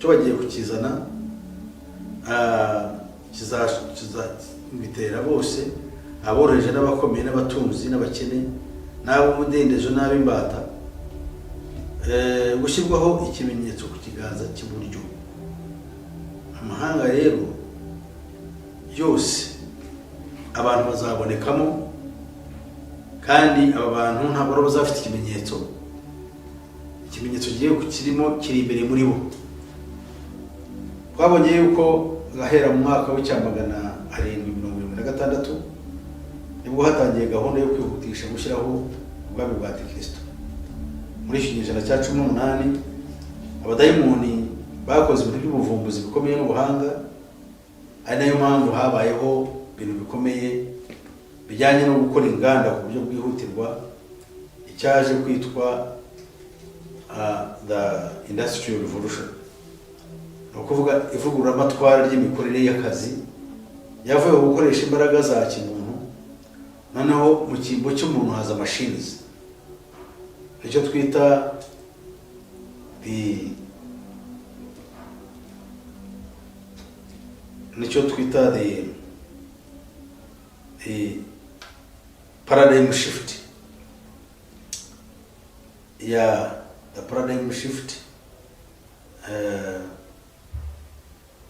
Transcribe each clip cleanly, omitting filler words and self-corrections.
Cyo bagiye kukizana, bitera bose, aboroheje n'abakomeye n'abatunzi n'abakene n'ab'umudendezo n'ab'imbata, gushyirwaho ikimenyetso ku kiganza cy'iburyo. Amahanga rero yose, abantu bazabonekamo, kandi aba bantu ntabwo baba bazafite ikimenyetso. Ikimenyetso kigiye kirimo kiri imbere muri bo. Twabonye yuko gahera mu mwaka wa 1776 nibwo hatangiye gahunda yo kwihutisha gushyiraho ubwami bwa Antikristo. Muri iki kinyejana cya 18, abadayimoni bakoze ibintu by'ubuvumbuzi bikomeye n'ubuhanga, ari nayo mpamvu habayeho ibintu bikomeye bijyanye no gukora inganda ku buryo bwihutirwa, icyaje kwitwa the Industrial Revolution. Ni ukuvuga ivugururamatwara ry'imikorere y'akazi yavuye ku gukoresha imbaraga za kimuntu, noneho mu cyimbo cy'umuntu haza machines, icyo twita the nicyo twita the paradigm shift ya the paradigm shift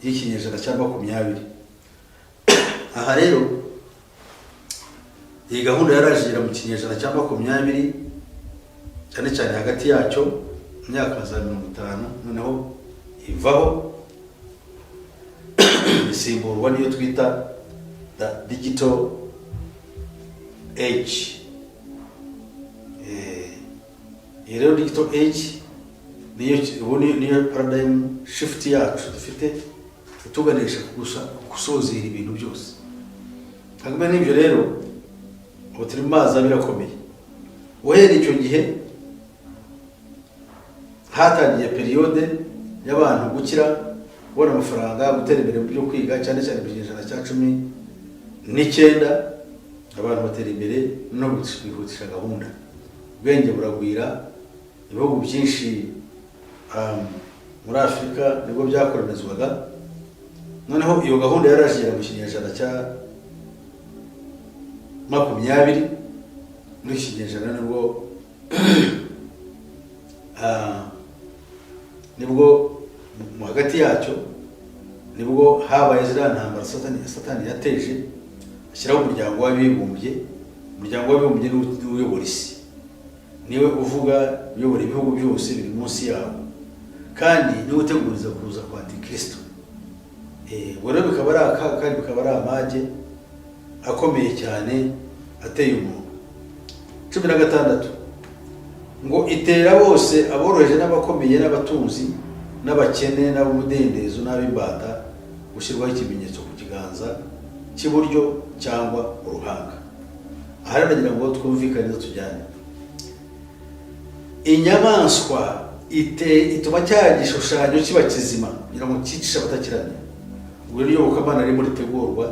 y'ikinyejana cya 20. Aha rero iyi gahunda yaraje igera mu kinyejana cya 20, cyane cyane hagati yacyo mu myaka za 50, noneho ivaho, isimburwa n'iyo twita the digital age. Iyi rero digital age niyo ubu niyo paradigm shift yacu dufite, ituganisha ku gusozera ibintu byose. Hanyuma n'ibyo rero, ubu turi mu mazi abira akomeye. Uhereye icyo gihe hatangiye période y'abantu gukira, kubona amafaranga, gutera imbere mu byo kwiga, cyane cyane mu kinyejana cya 19. Abantu batera imbere no kwihutisha gahunda, ubwenge buragwira. Ibihugu byinshi muri Afurika nibwo byakoronizwaga. Noneho iyo gahunda yaraje igera mu kinyejana cya 20. Muri iki kinyejana nibwo nibwo mu hagati yacyo nibwo habaye ziriya ntambara Satani yateje, ashyiraho Umuryango w'Abibumbye. Umuryango w'Abibumbye niwo uyobora isi, niwe uvuga, uyobora ibihugu byose biri munsi yawo, kandi niwe uteguriza kuza kwa Antikristo. Ubwo rero bikaba ari akaga, kandi bikaba ari amage akomeye cyane ateye umuntu. 16 ngo: "Itera bose, aboroheje n'abakomeye n'abatunzi n'abakene n'ab'umudendezo n'ab'imbata, gushyirwaho ikimenyetso ku kiganza cy'iburyo cyangwa uruhanga." Aha rero nagira ngo twumvikane neza, tujyane. Inyamaswa ituma cya gishushanyo kiba kizima kugira ngo cyicishe abatakiramya. Ubwo rero iyobokamana ririmo ritegurwa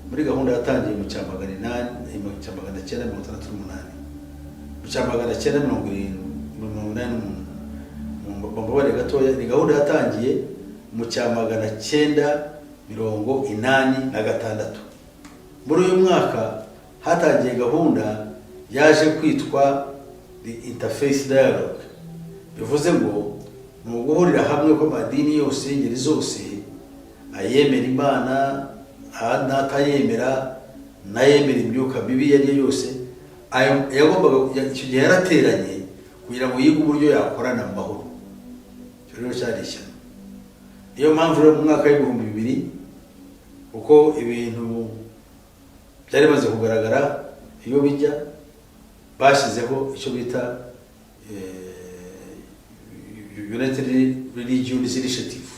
muri gahunda yatangiye mu cya 800, mu cya 968, mu cya 970, 88, mumbabarire gatoya, ni gahunda yatangiye mu cya 986. Muri uyu mwaka hatangiye gahunda yaje kwitwa the Interfaith Dialogue, bivuze ngo ni uguhurira hamwe kw'amadini yose y'ingeri zose, ayemera Imana n'atayemera, n'ayemera imyuka mibi iyo ari yo yose. Ayo yagombaga, icyo gihe yarateranye kugira ngo yige uburyo yakorana mu mahoro. Icyo rero cyari ishyano. Niyo mpamvu rero mu mwaka wa 2000, uko ibintu byari bimaze kugaragara iyo bijya, bashyizeho icyo bita United Religions Initiative,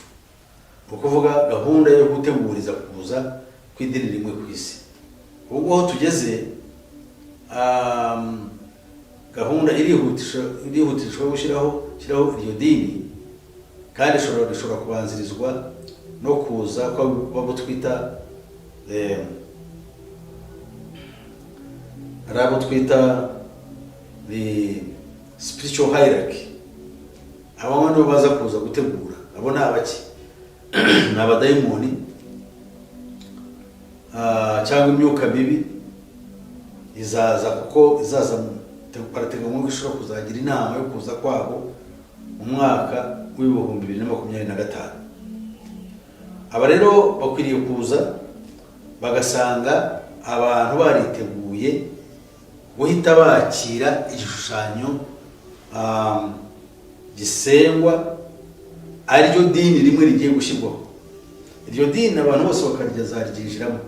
ni ukuvuga gahunda yo guteguriza kuza kw'idini rimwe ku isi. Ubu aho tugeze, gahunda irihutishwa gushyiraho iryo dini, kandi ishobora kubanzirizwa no kuza kw'abo twita hari abo twita the spiritual hierarchy. Abo nibo baza kuza gutegura. Abo ni abaki? Ni abadayimoni cyangwa imyuka mibi izaza, kuko izaza barateganywa ko ishobora kuzagira inama yo kuza kwabo mu mwaka w'2025. Aba rero bakwiriye kuza bagasanga abantu bariteguye guhita bakira igishushanyo gisengwa, ariryo dini rimwe rigiye gushyirwaho. Iryo dini abantu bose bakazaryinjiramo.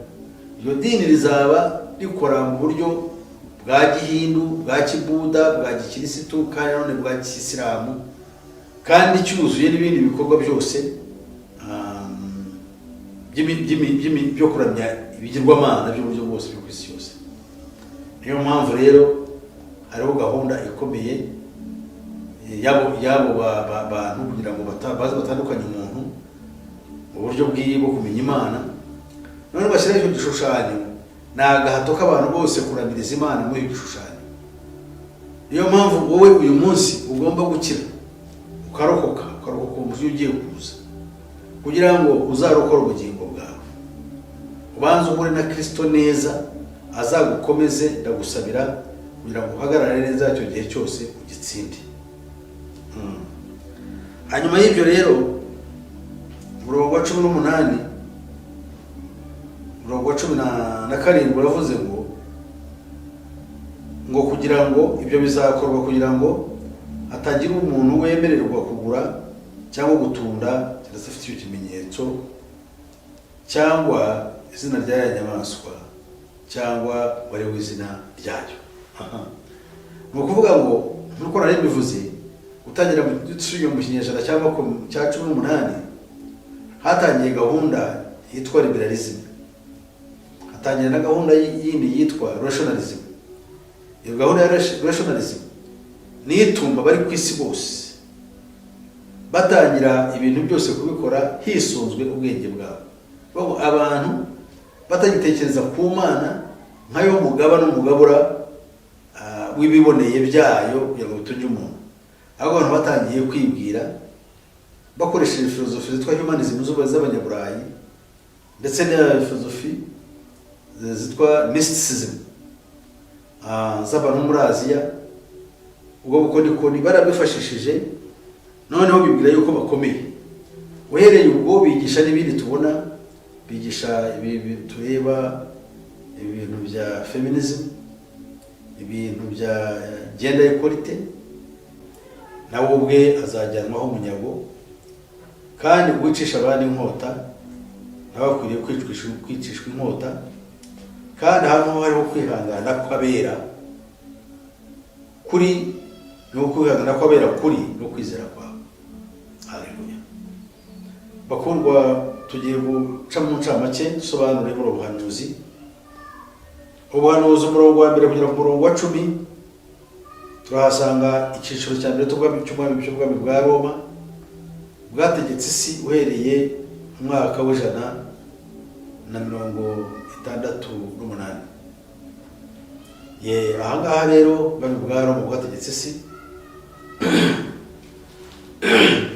Iryo dini rizaba rikora mu buryo bwa gihindu, bwa kibuda, bwa gikirisitu, kandi nanone bwa kisilamu, kandi cyuzuye n'ibindi bikorwa byose byo kuramya ibigirwamana by'uburyo bwose byo ku isi yose. Niyo mpamvu rero hariho gahunda ikomeye y'abo bantu kugira ngo baze batandukanye umuntu mu buryo bwo kumenya Imana, none bashyiraho icyo gishushanyo. Ni agahato k'abantu bose kuramiriza Imana muri icyo gishushanyo. Niyo mpamvu wowe uyu munsi ugomba gukira, ukarokoka, ukarokoka umujinya ugiye kuza, kugira ngo uzarokore ubugingo bwawe. Ubanze uhure na Kirisito neza, azagukomeze. Ndagusabira kugira ngo uhagarare neza icyo gihe cyose, ugitsinde. Hanyuma y'ibyo rero, umurongo wa 18, umurongo wa 17 uravuze ngo kugira ngo ibyo bizakorwa kugira ngo hatagira umuntu wemererwa kugura cyangwa gutunda keretse afite icyo kimenyetso, cyangwa izina rya ya nyamaswa, cyangwa wari w'izina ryayo. Aha. Ni ukuvuga ngo, nk'uko nari mbivuze, gutangira dusubiye mu kinyejana cya 18, hatangiye gahunda yitwa liberalism, hatangira na gahunda yindi yitwa rationalism. Iyo gahunda ya rationalism niyo ituma bari ku isi bose batangira ibintu byose kubikora hisunzwe ubwenge bwabo. Bavuga ngo abantu batagitekereza ku Mana nkayo mugaba n'umugabura w'ibiboneye byayo kugira ngo bitunge umuntu, ahubwo abantu batangiye kwibwira bakoresheje filozofi zitwa humanism z'Abanyaburayi, ndetse na filozofi zitwa mysticism z'abantu muri Aziya. Ubwo bukorikori barabwifashishije, noneho bibwira yuko bakomeye. Uhereye ubwo bigisha n'ibindi tubona, bigisha ibi tureba, ibintu bya feminism, ibintu bya gender equality. Nawe ubwe azajyanwaho umunyago, kandi gucisha abandi inkota nawe akwiriye kwicishwa inkota. Kandi hano hariho kwihangana kw'abera kuri, ni ukwihangana kw'abera kuri no kwizera kwawe. Haleluya! Bakundwa, tugiye guca mu ncamake dusobanure buno buhanuzi. Ubuhanuzi, umurongo wa 1 kugera ku murongo wa 10, turahasanga icyiciro cya mbere cy'ubwami bwa Roma bwategetse isi uhereye mu mwaka w'168. Ye, ahangaha rero ubwami bwa Roma bwategetse isi,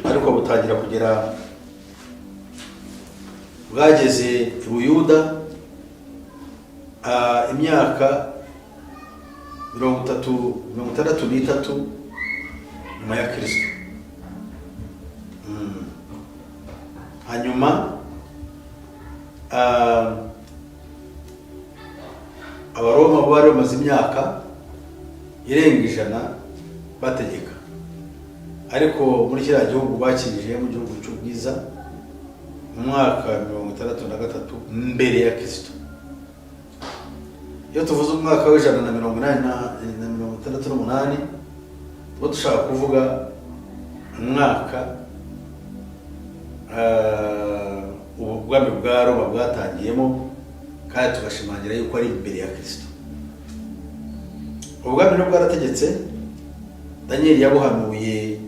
ariko butangira kugera, bwageze i Buyuda imyaka 63 nyuma ya Kirisito. Hanyuma Abaroma bari bamaze imyaka irenga 100 bategeka, ariko muri kiriya gihugu bakinjiye mu gihugu cy'ubwiza mu mwaka 63 mbere ya Kirisito. Iyo tuvuze umwaka w'180 na 68, tuba dushaka kuvuga umwaka ubu bwami bwa Roma bwatangiyemo, kandi tugashimangira yuko ari imbere ya Kirisito. Ubwami rero bwarategetse. Daniyeli yabuhanuye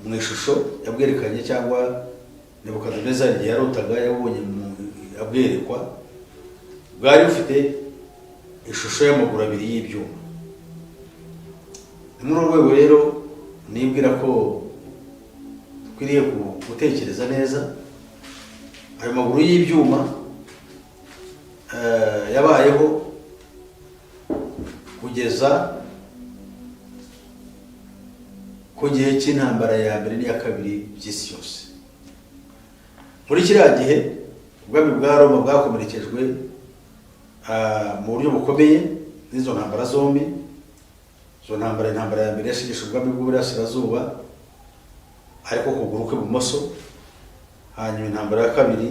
mu ishusho yabwerekanye, cyangwa Nebukadinezari igihe yarotaga yabubonye abwerekwa. Bwari bufite ishusho y'amaguru abiri y'ibyuma. Ni muri urwo rwego rero nibwira ko Ukwiriye gutekereza neza. Ayo maguru y'ibyuma yabayeho kugeza ku gihe cy'intambara ya mbere n'iya kabiri by'isi yose. Muri kiriya gihe ubwami bwa Roma bwakomerekejwe mu buryo bukomeye n'izo ntambara zombi. Izo ntambara, intambara ya mbere yashegeshe ubwami bw'uburasirazuba, ariko ukuguru kw'ibumoso. Hanyuma intambara ya kabiri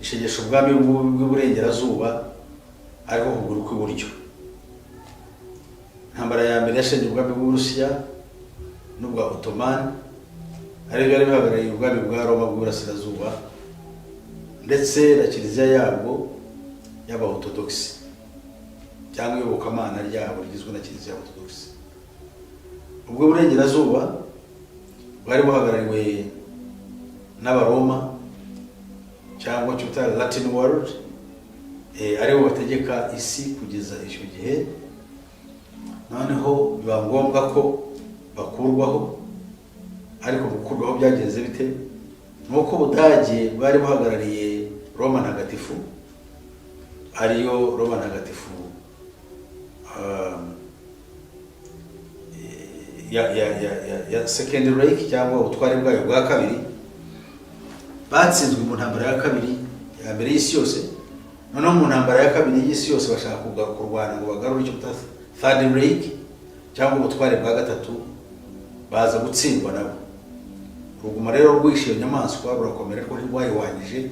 ishegesha ubwami bw'iburengerazuba, ariko ukuguru kw'iburyo. Intambara ya mbere yashenye ubwami bw'Uburusiya n'ubwa Otomani, ari byari bihagarariye ubwami bwa Roma bw'uburasirazuba ndetse na kiliziya yabwo y'Abaortodogisi, cyangwa iyobokamana ryabo rigizwe na Kiliziya Ortodogisi. Ubwo burengerazuba bwari buhagarariwe n'Abaroma, cyangwa cyo bita Latin world, aribo bategeka isi kugeza icyo gihe. Noneho biba ngombwa ko bakurwaho. Ariko gukurwaho byagenze bite? Ni uko Ubudage bwari buhagarariye Roma Ntagatifu, ariyo Roma Ntagatifu ya Second Reich, cyangwa ubutware bwayo bwa kabiri. Batsinzwe mu ntambara ya kabiri, ya mbere y'isi yose. Noneho mu ntambara ya kabiri y'isi yose bashaka kurwana ngo bagarure icyo bita Third Reich, cyangwa ubutware bwa gatatu, baza gutsindwa nabo. Uruguma rero rwishe iyo nyamaswa rurakomera, ariko ntirwayihwanyije,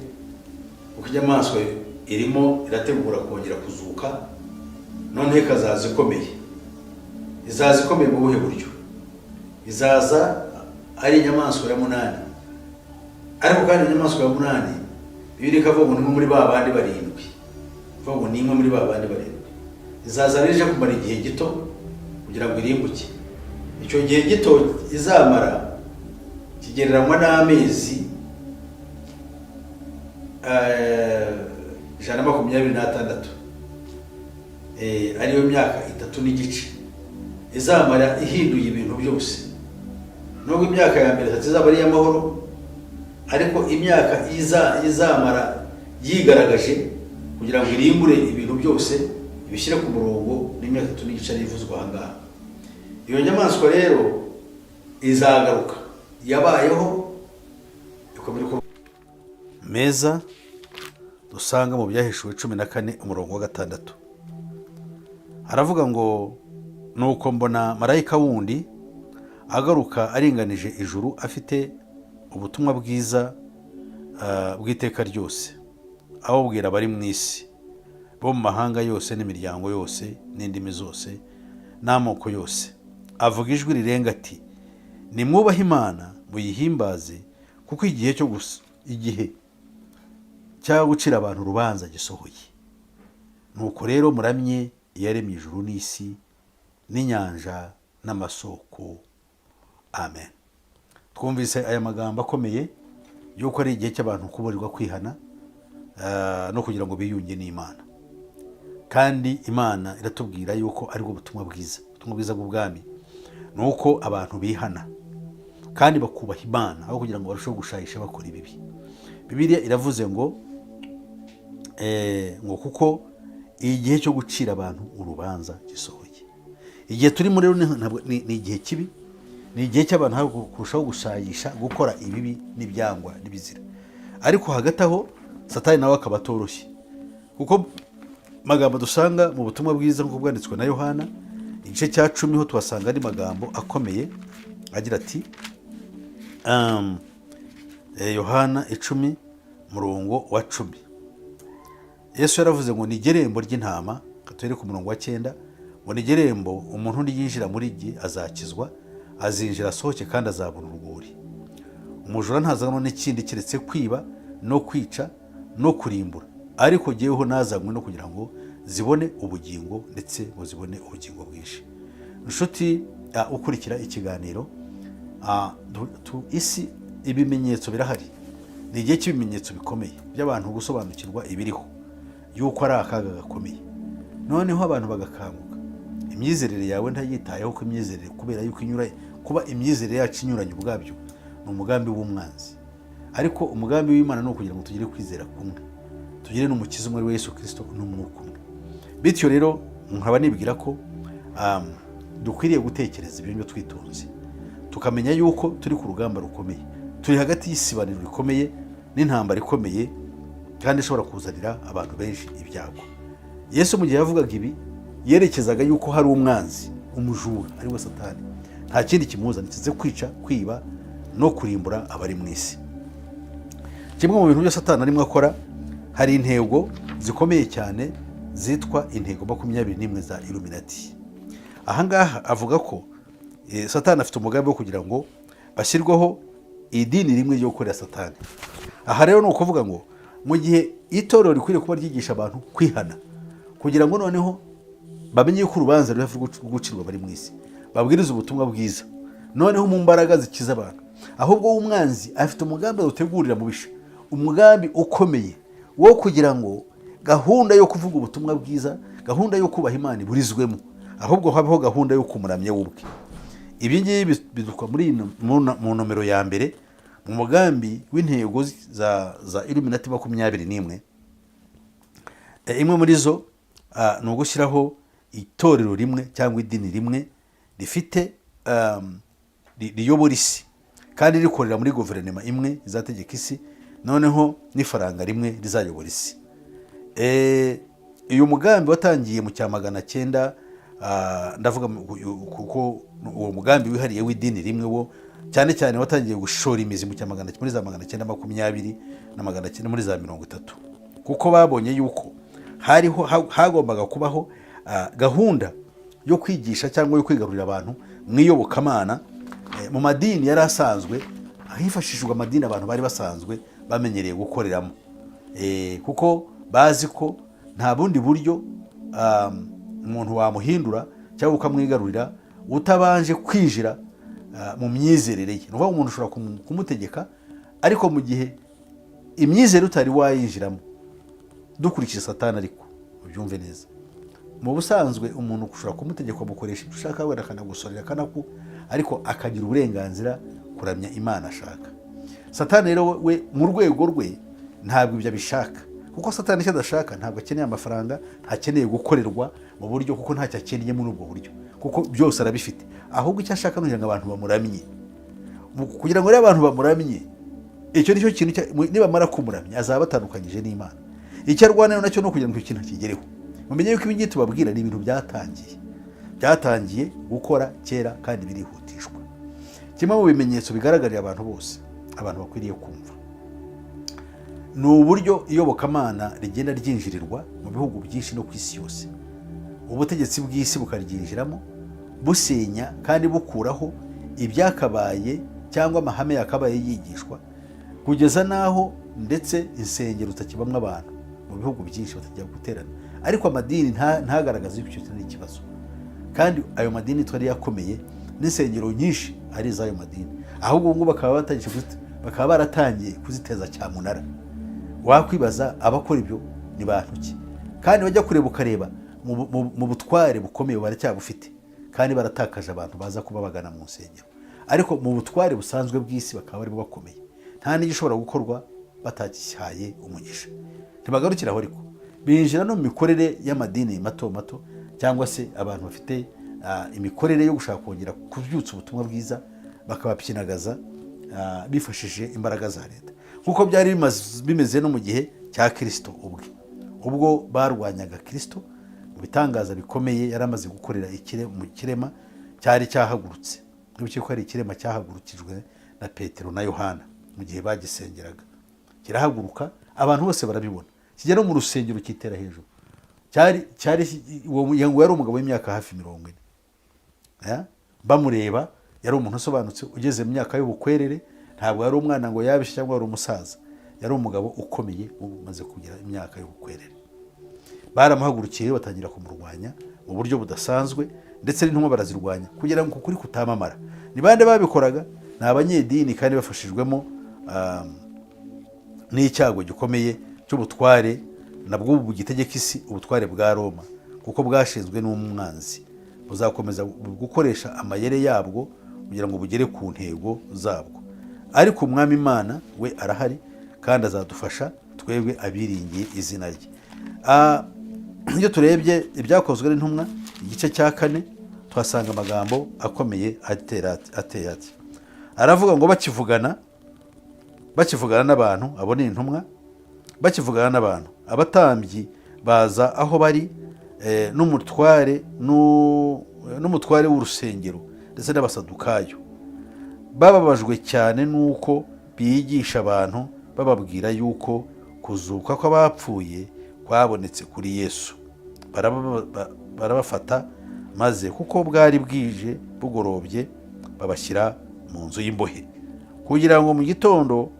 kuko inyamaswa irimo irategura kongera kuzuka, noneho ikazaza ikomeye. Izaza ikomeye mu buhe buryo? Izaza ari inyamaswa ya munani. Ariko kandi inyamaswa ya munani, Bibiliya ikavuga ngo ni imwe muri ba bandi barindwi, ivuga ngo ni imwe muri ba bandi barindwi. Izaza rero ije kumara igihe gito kugira ngo irimbuke. Icyo gihe gito izamara kigereranywa n'amezi 126, ariyo myaka 3 n'igice izamara ihinduye ibintu byose. Nubwo imyaka ya mbere 3 izaba ari iy'amahoro, ariko imyaka izamara yigaragaje kugira ngo irimbure ibintu byose, ibishyire ku murongo, n'imyaka 3 n'igice ariyo ivuzwa aha ngaha. Iyo nyamaswa rero izagaruka, yabayeho ikomera uko meza dusanga mu Byahishuwe 14 umurongo wa 6. Aravuga ngo: "Nuko mbona marayika wundi agaruka aringanije ijuru, afite ubutumwa bwiza bw'iteka ryose, abubwira abari mu isi bo mu mahanga yose n'imiryango yose n'indimi zose n'amoko yose, avuga ijwi rirenga ati: 'Nimwubahe Imana, muyihimbaze, kuko igihe cyo gusa igihe cyo gucira abantu urubanza gisohoye. Nuko rero muramye iyaremye ijuru n'isi n'inyanja n'amasoko.'" Amen. Twumvise aya magambo akomeye y'uko ari igihe cy'abantu kuburirwa kwihana no kugira ngo biyunge n'Imana. Kandi Imana iratubwira yuko aribwo butumwa bwiza, ubutumwa bwiza bw'ubwami, ni uko abantu bihana kandi bakubaha Imana aho kugira ngo barusheho gushayisha bakora ibibi. Bibiliya iravuze ngo kuko igihe cyo gucira abantu urubanza gisohoye. Igihe turimo rero ni igihe kibi, ni igihe cy'abantu kurushaho gushayisha, gukora ibibi n'ibyangwa n'ibizira. Ariko hagati aho Satani nawe akaba atoroshye, kuko magambo dusanga mu butumwa bwiza nk'uko bwanditswe na Yohana igice cya 10, ho tuhasanga andi magambo akomeye agira ati, Yohana 10 murongo wa 10, Yesu yaravuze ngo: "Ni irembo ry'intama." Tuhere ku murongo wa 9, ngo: "Ni irembo, umuntu niyinjira muri jye azakizwa, azinjira asohoke kandi azabona urwuri. Umujura ntazanwa n'ikindi keretse kwiba no kwica no kurimbura, ariko jyeweho nazanywe no kugira ngo zibone ubugingo, ndetse ngo zibone ubugingo bwinshi." Inshuti ukurikira ikiganiro, isi ibimenyetso birahari. Ni igihe cy'ibimenyetso bikomeye by'abantu gusobanukirwa ibiriho, yuko ari akaga gakomeye, noneho abantu bagakanguka. Imyizerere yawe ntayitayeho, ko imyizerere, kubera yuko inyura, kuba imyizerere yacu inyuranye ubwabyo ni Ni umugambi w'umwanzi. Ariko umugambi w'Imana ni ukugira ngo tugire kwizera kumwe, tugire n'Umukiza umwe, ari we Yesu Kirisito, n'Umwuka umwe. Bityo rero nkaba nibwira ko dukwiriye gutekereza ibyo ngibyo twitonze, tukamenya yuko turi ku rugamba rukomeye, turi hagati y'isibaniro rikomeye n'intambara ikomeye kandi ishobora kuzanira abantu benshi ibyago. Yesu mu gihe yavugaga ibi, yerekezaga yuko hari umwanzi, umujura, ari we Satani. Nta kindi kimuzana keretse kwica, kwiba no kurimbura abari mu isi. Kimwe mu bintu byose Satani arimo akora, hari intego zikomeye cyane zitwa intego 21 za Illuminati. Ahangaha avuga ko Satani afite umugambi wo kugira ngo bashyirweho idini rimwe ryo gukorera Satani. Aha rero ni ukuvuga ngo mu gihe itorero rikwiriye kuba ryigisha abantu kwihana, kugira ngo noneho bamenye yuko urubanza ruri hafi gucirwa bari mu isi, babwiriza ubutumwa bwiza noneho mu mbaraga zikiza abantu, ahubwo umwanzi afite umugambi awutegurira mubisha, umugambi ukomeye wo kugira ngo gahunda yo kuvuga ubutumwa bwiza, gahunda yo kubaha Imana iburizwemo, ahubwo habeho gahunda yo kumuramya we ubwe. Ibi ngibi bidukwa muri mu nomero ya mbere mu mugambi w'intego za Illuminati 21. Imwe muri zo ni ugushyiraho itorero rimwe cyangwa idini rimwe rifite riyobora isi kandi rikorera muri guverinoma imwe izategeka isi, noneho n'ifaranga rimwe rizayobora isi. Uyu mugambi watangiye mu cya 900, ndavuga kuko uwo mugambi wihariye w'idini rimwe wo cyane cyane watangiye gushora imizi mu cya magana muri za 920 na 900 muri za 30, kuko babonye yuko hariho hagombaga kubaho gahunda yo kwigisha cyangwa yo kwigarurira abantu mu iyobokamana, mu madini yari asanzwe, hifashishijwe amadini abantu bari basanzwe bamenyereye gukoreramo. Kuko bazi ko nta bundi buryo umuntu wamuhindura cyangwa ukamwigarurira utabanje kwinjira mu myizerere ye. Ni ukuvuga ngo umuntu ushobora kumutegeka, ariko mu gihe imyizerere utari wayinjiramo. Dukurikije Satani, ariko ubyumve neza, mu busanzwe umuntu ushobora kumutegeka, umukoresha ibyo ushaka, wenda akanagusorera, ariko akagira uburenganzira kuramya Imana ashaka. Satani rero we mu rwego rwe ntabwo ibyo abishaka, kuko Satani icyo adashaka, ntabwo akeneye amafaranga, ntakeneye gukorerwa mu buryo, kuko ntacyo akeneye muri ubwo buryo, kuko byose arabifite. Ahubwo icyo ashaka ni ukugira ngo abantu bamuramye. Kugira ngo rero abantu bamuramye, icyo nicyo kintu nibamara kumuramya azaba batandukanyije n'Imana. Icyo arwanira nacyo ni ukugira ngo icyo kintu akigereho. Mumenye yuko ibi ngibi tubabwira ni ibintu byatangiye gukora kera kandi birihutishwa. Kimwe mu bimenyetso bigaragarira abantu bose, abantu bakwiriye kumva, ni uburyo iyobokamana rigenda ryinjirirwa mu bihugu byinshi no ku isi yose, ubutegetsi bw'isi bukaryinjiramo, busenya kandi bukuraho ibyakabaye cyangwa amahame yakabaye yigishwa, kugeza n'aho ndetse insengero zitakibamo abantu mu bihugu byinshi, batajya guterana, ariko amadini ntagaragaze icyo kintu ari ikibazo. Kandi ayo madini twari yakomeye n'insengero nyinshi ari iz'ayo madini, ahubwo ubu ngubu bakaba baratangiye kuziteza cyamunara. Wakwibaza abakora ibyo ni bantu ki? Kandi bajya kureba, ukareba mu butware bukomeye baracyabufite, kandi baratakaje abantu baza kuba bagana mu nsengero, ariko mu butware busanzwe bw'isi bakaba barimo bakomeye, nta n'igishobora gukorwa batagihaye umugisha. Ntibagarukira aho, ariko binjira no mu mikorere y'amadini mato mato, cyangwa se abantu bafite imikorere yo gushaka kongera kubyutsa ubutumwa bwiza, bakabapyinagaza bifashishije imbaraga za leta, nk'uko byari bimeze no mu gihe cya Kirisito ubwe, ubwo barwanyaga Kirisito mu bitangaza bikomeye yari amaze gukorera mu kirema cyari cyahagurutse. Wibuke ko hari ikirema cyahagurukijwe na Petero na Yohana mu gihe bagisengeraga, kirahaguruka, abantu bose barabibona, kijya no mu rusengero kitera hejuru. Cyari uwo ngo yari umugabo w'imyaka hafi 40. Ya? Bamureba yari umuntu usobanutse, ugeze mu myaka y'ubukwerere, ntabwo yari umwana ngo yabishe cyangwa yari umusaza, yari umugabo ukomeye umaze kugira imyaka y'ubukwerere. Baramuhagurukiye, batangira kumurwanya mu buryo budasanzwe, ndetse n'intumwa barazirwanya kugira ngo ukuri kutamamara. Ni bande babikoraga? Ni abanyedini, kandi bafashijwemo n'icyago gikomeye cy'ubutware nabwo ubu bugitegeka isi, ubutware bwa Roma, kuko bwashinzwe n'umwanzi, buzakomeza gukoresha amayere yabwo kugira ngo bugere ku ntego zabwo. Ariko Umwami Imana we arahari kandi azadufasha twebwe abiringiye izina rye. Iyo turebye Ibyakozwe n'Intumwa igice cya 4, tuhasanga amagambo akomeye ateye ati, aravuga ngo bakivugana n'abantu, abo ni intumwa, bakivugana n'abantu, abatambyi baza aho bari n'umutware w'urusengero ndetse n'Abasadukayo, bababajwe cyane n'uko bigisha abantu bababwira yuko kuzuka kw'abapfuye kwabonetse kuri Yesu. Barabafata, maze kuko bwari bwije bugorobye, babashyira mu nzu y'imbohe kugira ngo mu gitondo,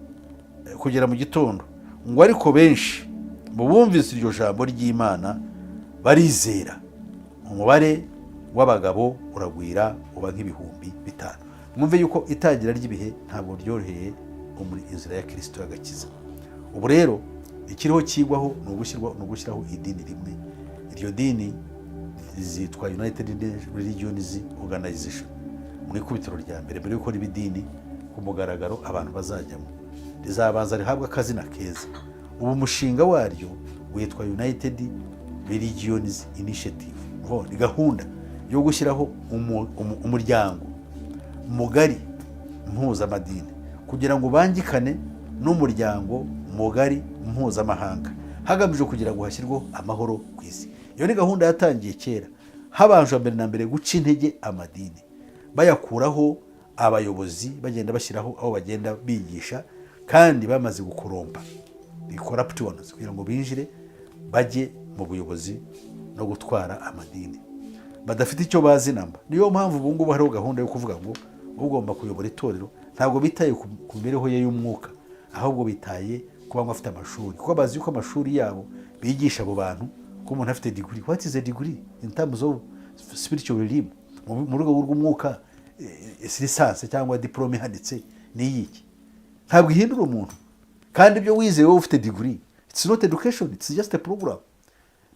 kugera mu gitondo. Ngo ariko benshi mu bumvise iryo jambo ry'Imana barizera, umubare w'abagabo uragwira uba nk'ibihumbi 5. Mwumve yuko itangira ry'ibihe ntabwo ryoroheye muri inzira ya Kirisito y'agakiza. Ubu rero ikiriho kigwaho ni ugushyiraho idini rimwe. Iryo dini zitwa United Religions Organization. Mu ikubitiro rya mbere, mbere y'uko riba idini ku mugaragaro abantu bazajyamo, rizabanza rihabwa akazina keza. Ubu umushinga waryo witwa United Religions Initiative. Ni gahunda yo gushyiraho umuryango mugari mpuzamadini kugira ngo ubangikane n'umuryango mugari mpuzamahanga, hagamijwe kugira ngo hashyirweho amahoro ku isi. Iyo ni gahunda yatangiye kera, habanje mbere na mbere guca intege amadini, bayakuraho abayobozi, bagenda bashyiraho aho bagenda bigisha kandi bamaze gukorompa, corrupt ones, kugira ngo binjire bajye mu buyobozi no gutwara amadini badafite icyo bazi namba. Niyo mpamvu ubu ngubu hariho gahunda yo kuvuga ngo ugomba kuyobora itorero ntabwo bitaye ku mibereho ye y'umwuka, ahubwo bitaye kuba ngo afite amashuri, kuko bazi yuko amashuri yabo bigisha abo bantu ko umuntu afite degree, what is a degree in terms of spiritual realm? Mu rwego rw'umwuka, licence cyangwa diplôme ihanitse ni iyiki? Ntabwo ihindura umuntu. Kandi ibyo wize wowe ufite degree, it's not education, it's just a program.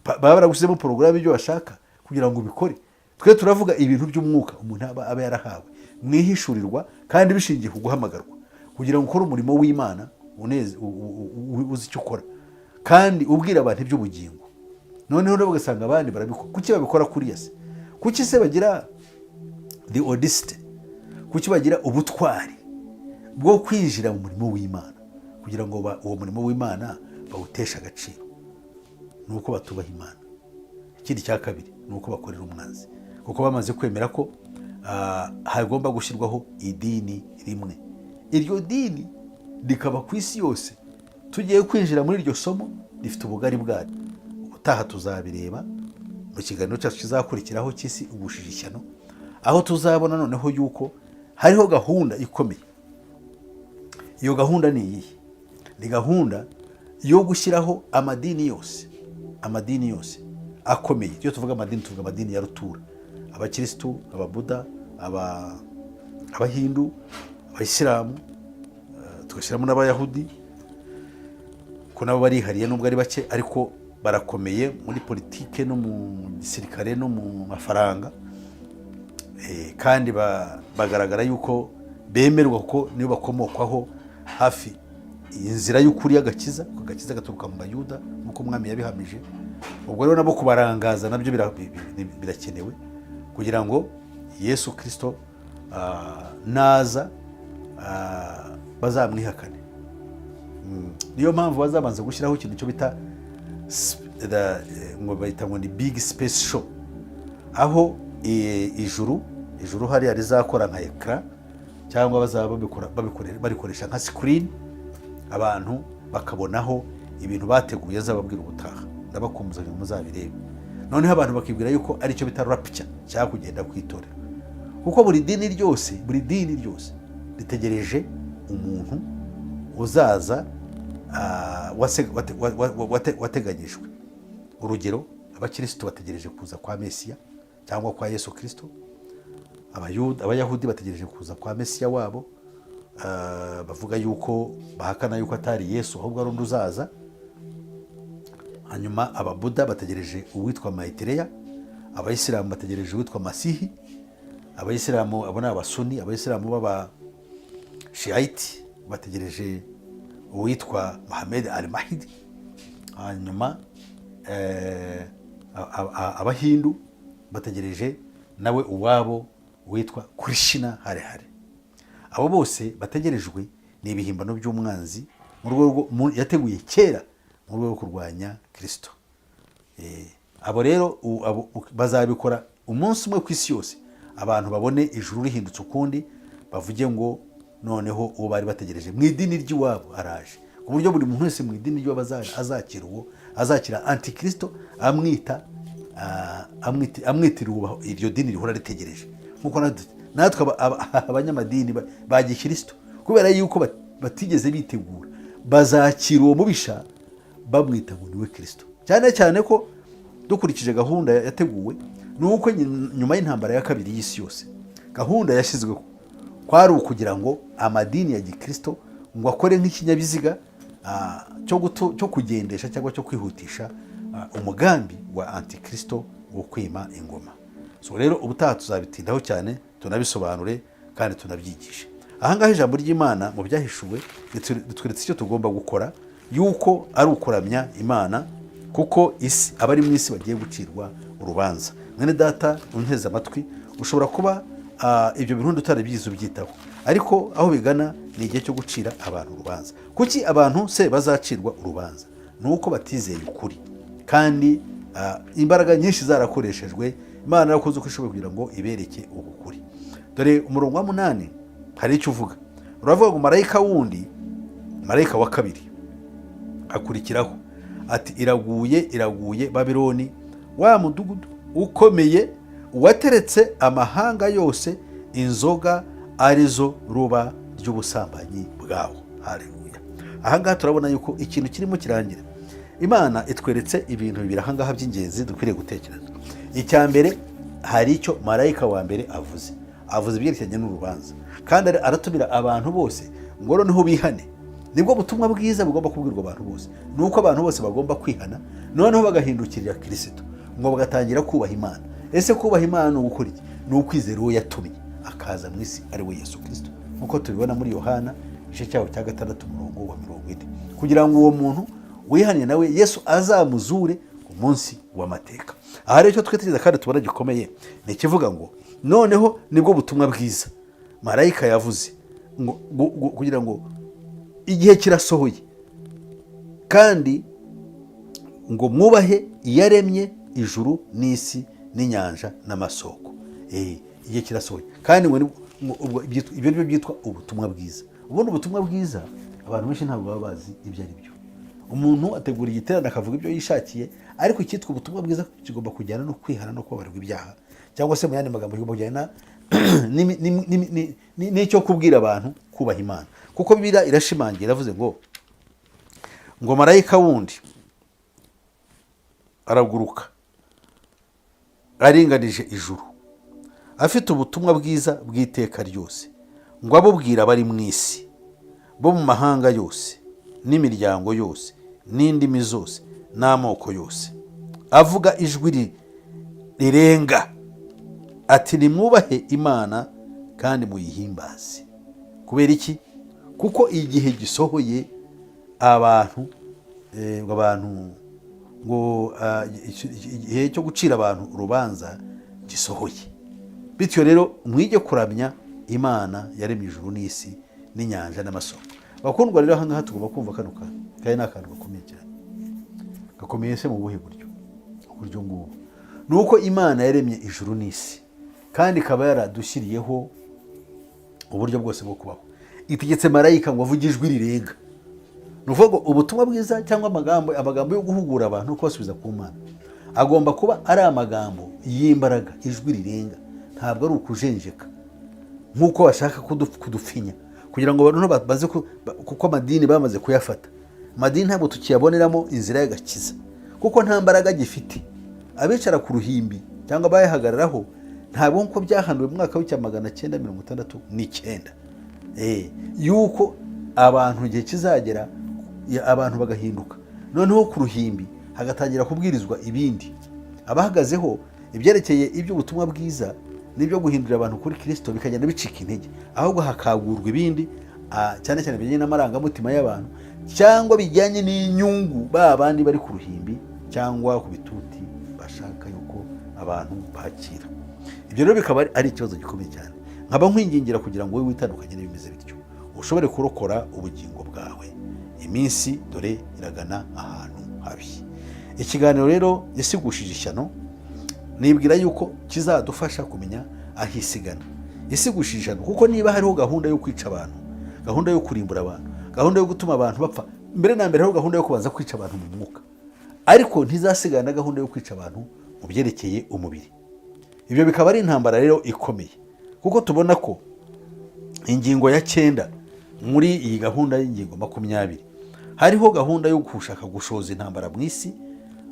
Baba baragushyizemo porogaramu, ibyo bashaka kugira ngo ubikore. Twe turavuga ibintu by'umwuka umuntu aba yarahawe mu ihishurirwa kandi bishingiye ku guhamagarwa, kugira ngo ukore umurimo w'Imana uzi icyo ukora kandi ubwira abantu iby'ubugingo. Noneho rero ugasanga abandi barabikora. Kuki babikora kuriya se? Kuki se bagira the audacity? Kuki bagira ubutwari bwo kwinjira mu murimo w'Imana kugira ngo uwo murimo w'Imana bawuteshe agaciro? Ni uko batubaha Imana. Ikindi cya kabiri ni uko bakorera umwanzi, kuko bamaze kwemera ko hagomba gushyirwaho idini rimwe, iryo dini rikaba ku isi yose. Tugiye kwinjira muri iryo somo, rifite ubugari bwaryo. Ubutaha tuzabireba mu kiganiro cyacu kizakurikiraho cy'Isi Igushije Ishyano, aho tuzabona noneho yuko hariho gahunda ikomeye. Iyo gahunda ni iyihe? Ni gahunda yo gushyiraho amadini yose, amadini yose akomeye. Iyo tuvuga amadini, tuvuga amadini ya rutura: abakirisitu, ababuda, abahindu, abayisilamu, tugashyiramo n'abayahudi, ko nabo barihariye nubwo ari bake, ariko barakomeye muri politike no mu gisirikare no mu mafaranga. Kandi bagaragara yuko bemerwa, kuko nibo bakomokwaho hafi inzira y'ukuri y'agakiza, kuko agakiza gaturuka mu Bayuda nk'uko Umwami yabihamije. Ubwo rero nabo kubarangaza nabyo birakenewe kugira ngo Yesu Kirisito naza bazamwihakane. Niyo mpamvu bazabanza gushyiraho ikintu cyo bita ngo bayita ngo ni big space show, aho ijuru hariya rizakora nka écran, cyangwa bazaba barikoresha nka screen, abantu bakabonaho ibintu bateguye. Azababwira ubutaha, ndabakumbuza ngo muzabirebe. Noneho abantu bakibwira yuko aricyo bita rapture cyangwa kugenda ku itorero, kuko buri dini ryose ritegereje umuntu uzaza wateganyijwe. Urugero, abakirisitu bategereje kuza kwa Mesiya cyangwa kwa Yesu Kirisito. Abayahudi bategereje kuza kwa Mesiya wabo, bavuga yuko bahakana yuko atari Yesu ahubwo ari undi uzaza. Hanyuma Ababuda bategereje uwitwa Maitreya. Abayisilamu bategereje uwitwa Masihi. Abayisilamu abo ni Abasuni. Abayisilamu baba Abashiyayiti bategereje uwitwa Mohamed al Mahdi. Hanyuma Abahindu bategereje nawe uwabo witwa Krishna Harehare. Abo bose bategerejwe ni ibihimbano by'umwanzi mu rwego yateguye kera mu rwego rwo kurwanya Kirisito. Abo rero bazabikora umunsi umwe ku isi yose, abantu babone ijuru rihindutse ukundi, bavuge ngo noneho uwo bari bategereje mu idini ry'iwabo araje, ku buryo buri muntu wese mu idini ry'iwabo azakira uwo, azakira antikristo, amwita amwitira iryo dini rihora ritegereje, nk'uko natwe abanyamadini ba gikristo, kubera yuko batigeze bitegura, bazakira uwo mubisha bamwita ngo niwe Kirisito. Cyane cyane ko dukurikije gahunda yateguwe, ni uko nyuma y'intambara ya kabiri y'isi yose, gahunda yashyizweho kwari ukugira ngo amadini ya gikristo ngo akore nk'ikinyabiziga cyo kugendesha cyangwa cyo kwihutisha umugambi wa antikristo wo kwima ingoma. So rero ubutaha tuzabitindaho cyane, tunabisobanure kandi tunabyigishe. Ahangaha ijambo ry'Imana mu Byahishuwe ritweretse icyo tugomba gukora, yuko ari ukuramya Imana, kuko isi, abari mu isi bagiye gucirwa urubanza. Mwene data unteze amatwi, ushobora kuba ibyo bintu utarabyize ubyitaho, ariko aho bigana ni igihe cyo gucira abantu urubanza. Kuki abantu se bazacirwa urubanza? Ni uko batizeye ukuri, kandi imbaraga nyinshi zarakoreshejwe, Imana yarakoze uko ishoboye kugira ngo ibereke uku kuri. Dore umurongo wa 8 hari icyo uvuga. Uravuga ngo marayika wundi, marayika wa kabiri akurikiraho ati: "Iraguye, iraguye Babiloni, wa mudugudu ukomeye, wateretse amahanga yose inzoga arizo ruba ry'ubusambanyi bwawo." Haleluya! Ahangaha turabona yuko ikintu kirimo kirangira. Imana itweretse ibintu bibiri ahangaha by'ingenzi dukwiriye gutekereza. Icya mbere, hari icyo marayika wa mbere avuze. Avuze ibyerekeranye n'urubanza, kandi aratumira abantu bose ngo noneho bihane. Nibwo butumwa bwiza bugomba kubwirwa abantu bose, ni uko abantu bose bagomba kwihana, noneho bagahindukirira Kirisito, ngo bagatangira kubaha Imana. Ese kubaha Imana ni ugukora iki? Ni ukwizera uwo yatumye akaza mu isi, ari we Yesu Kirisito, nk'uko tubibona muri Yohana igice cyaho cya 6, umurongo wa 40, kugira ngo uwo muntu wihaniye nawe Yesu azamuzure ku munsi w'amateka. Aha rero icyo twitegereza kandi tubona gikomeye ni ikivuga ngo noneho nibwo butumwa bwiza marayika yavuze ngo kugira ngo igihe kirasohoye, kandi ngo mwubahe iyaremye ijuru n'isi n'inyanja n'amasoko. Igihe kirasohoye, kandi ngo ubwo ibyo ni byo byitwa ubutumwa bwiza. Ubundi ubutumwa bwiza abantu benshi ntabwo baba bazi ibyo ari byo. Umuntu ategura igiterane akavuga ibyo yishakiye, ariko icyitwa ubutumwa bwiza kigomba kujyana no kwihana no kubabarirwa ibyaha, cyangwa se mu yandi magambo kigomba kujyana n'icyo kubwira abantu kubaha Imana, kuko Bibiliya irashimangira, iravuze ngo marayika wundi araguruka aringanije ijuru, afite ubutumwa bwiza bw'iteka ryose, ngo abubwira abari mu isi, bo mu mahanga yose n'imiryango yose n'indimi zose n'amoko yose, avuga ijwi rirenga ati: "Nimwubahe Imana kandi muyihimbaze." Kubera iki? Kuko igihe gisohoye abantu ngo abantu ngo igihe cyo gucira abantu urubanza gisohoye. Bityo rero mwige kuramya Imana yaremye ijuru n'isi n'inyanja n'amasoko. Bakundwa rero, aha ngaha tugomba kumva kano kantu, kandi ni akantu gakomeye cyane. Gakomeye se mu buhe buryo? Uburyo ngubu ni uko Imana yaremye ijuru n'isi, kandi ikaba yaradushyiriyeho uburyo bwose bwo kubaho, itegetse marayika ngo avuge ijwi rirenga. Ni ukuvuga ngo ubutumwa bwiza cyangwa amagambo yo guhugura abantu, kubasubiza ku Mana, agomba kuba ari amagambo y'imbaraga, ijwi rirenga. Ntabwo ari ukujenjeka nk'uko bashaka kudufinya kugira ngo abantu baze kuko amadini bamaze kuyafata. Amadini ntabwo tukiyaboneramo inzira y'agakiza, kuko nta mbaraga gifite. Abicara ku ruhimbi cyangwa abayahagararaho, ntabwo nk'uko byahanuwe mu mwaka w'1969, yuko abantu igihe kizagera abantu bagahinduka, noneho ku ruhimbi hagatangira kubwirizwa ibindi, abahagazeho ibyerekeye iby'ubutumwa bwiza n'ibyo guhindurira abantu kuri Kirisito bikagenda bicika intege, ahubwo hakagurwa ibindi. cyane cyane bijyanye n'amarangamutima y'abantu cyangwa bijyanye n'inyungu ba bandi bari ku ruhimbi cyangwa ku bituti bashaka yuko abantu bakira. Ibyo rero bikaba ari ikibazo gikomeye cyane. Nkaba nkwingingira kugira ngo wowe witandukanye n'ibimeze bityo, ushobore kurokora ubugingo bwawe. Iminsi dore iragana ahantu habi. Ikiganiro rero Isi igushije ishyano, nibwira yuko kizadufasha kumenya aho isi igana. Isi igushije ishyano kuko niba hariho gahunda yo kwica abantu, gahunda yo kurimbura abantu, gahunda yo gutuma abantu bapfa, mbere na mbere hariho gahunda yo kubanza kwica abantu mu mwuka, ariko ntizasigana na gahunda yo kwica abantu mu byerekeye umubiri. Ibyo bikaba ari intambara rero ikomeye, kuko tubona ko ingingo ya 9 muri iyi gahunda y'ingingo 20, hariho gahunda yo gushaka gushoza intambara mu isi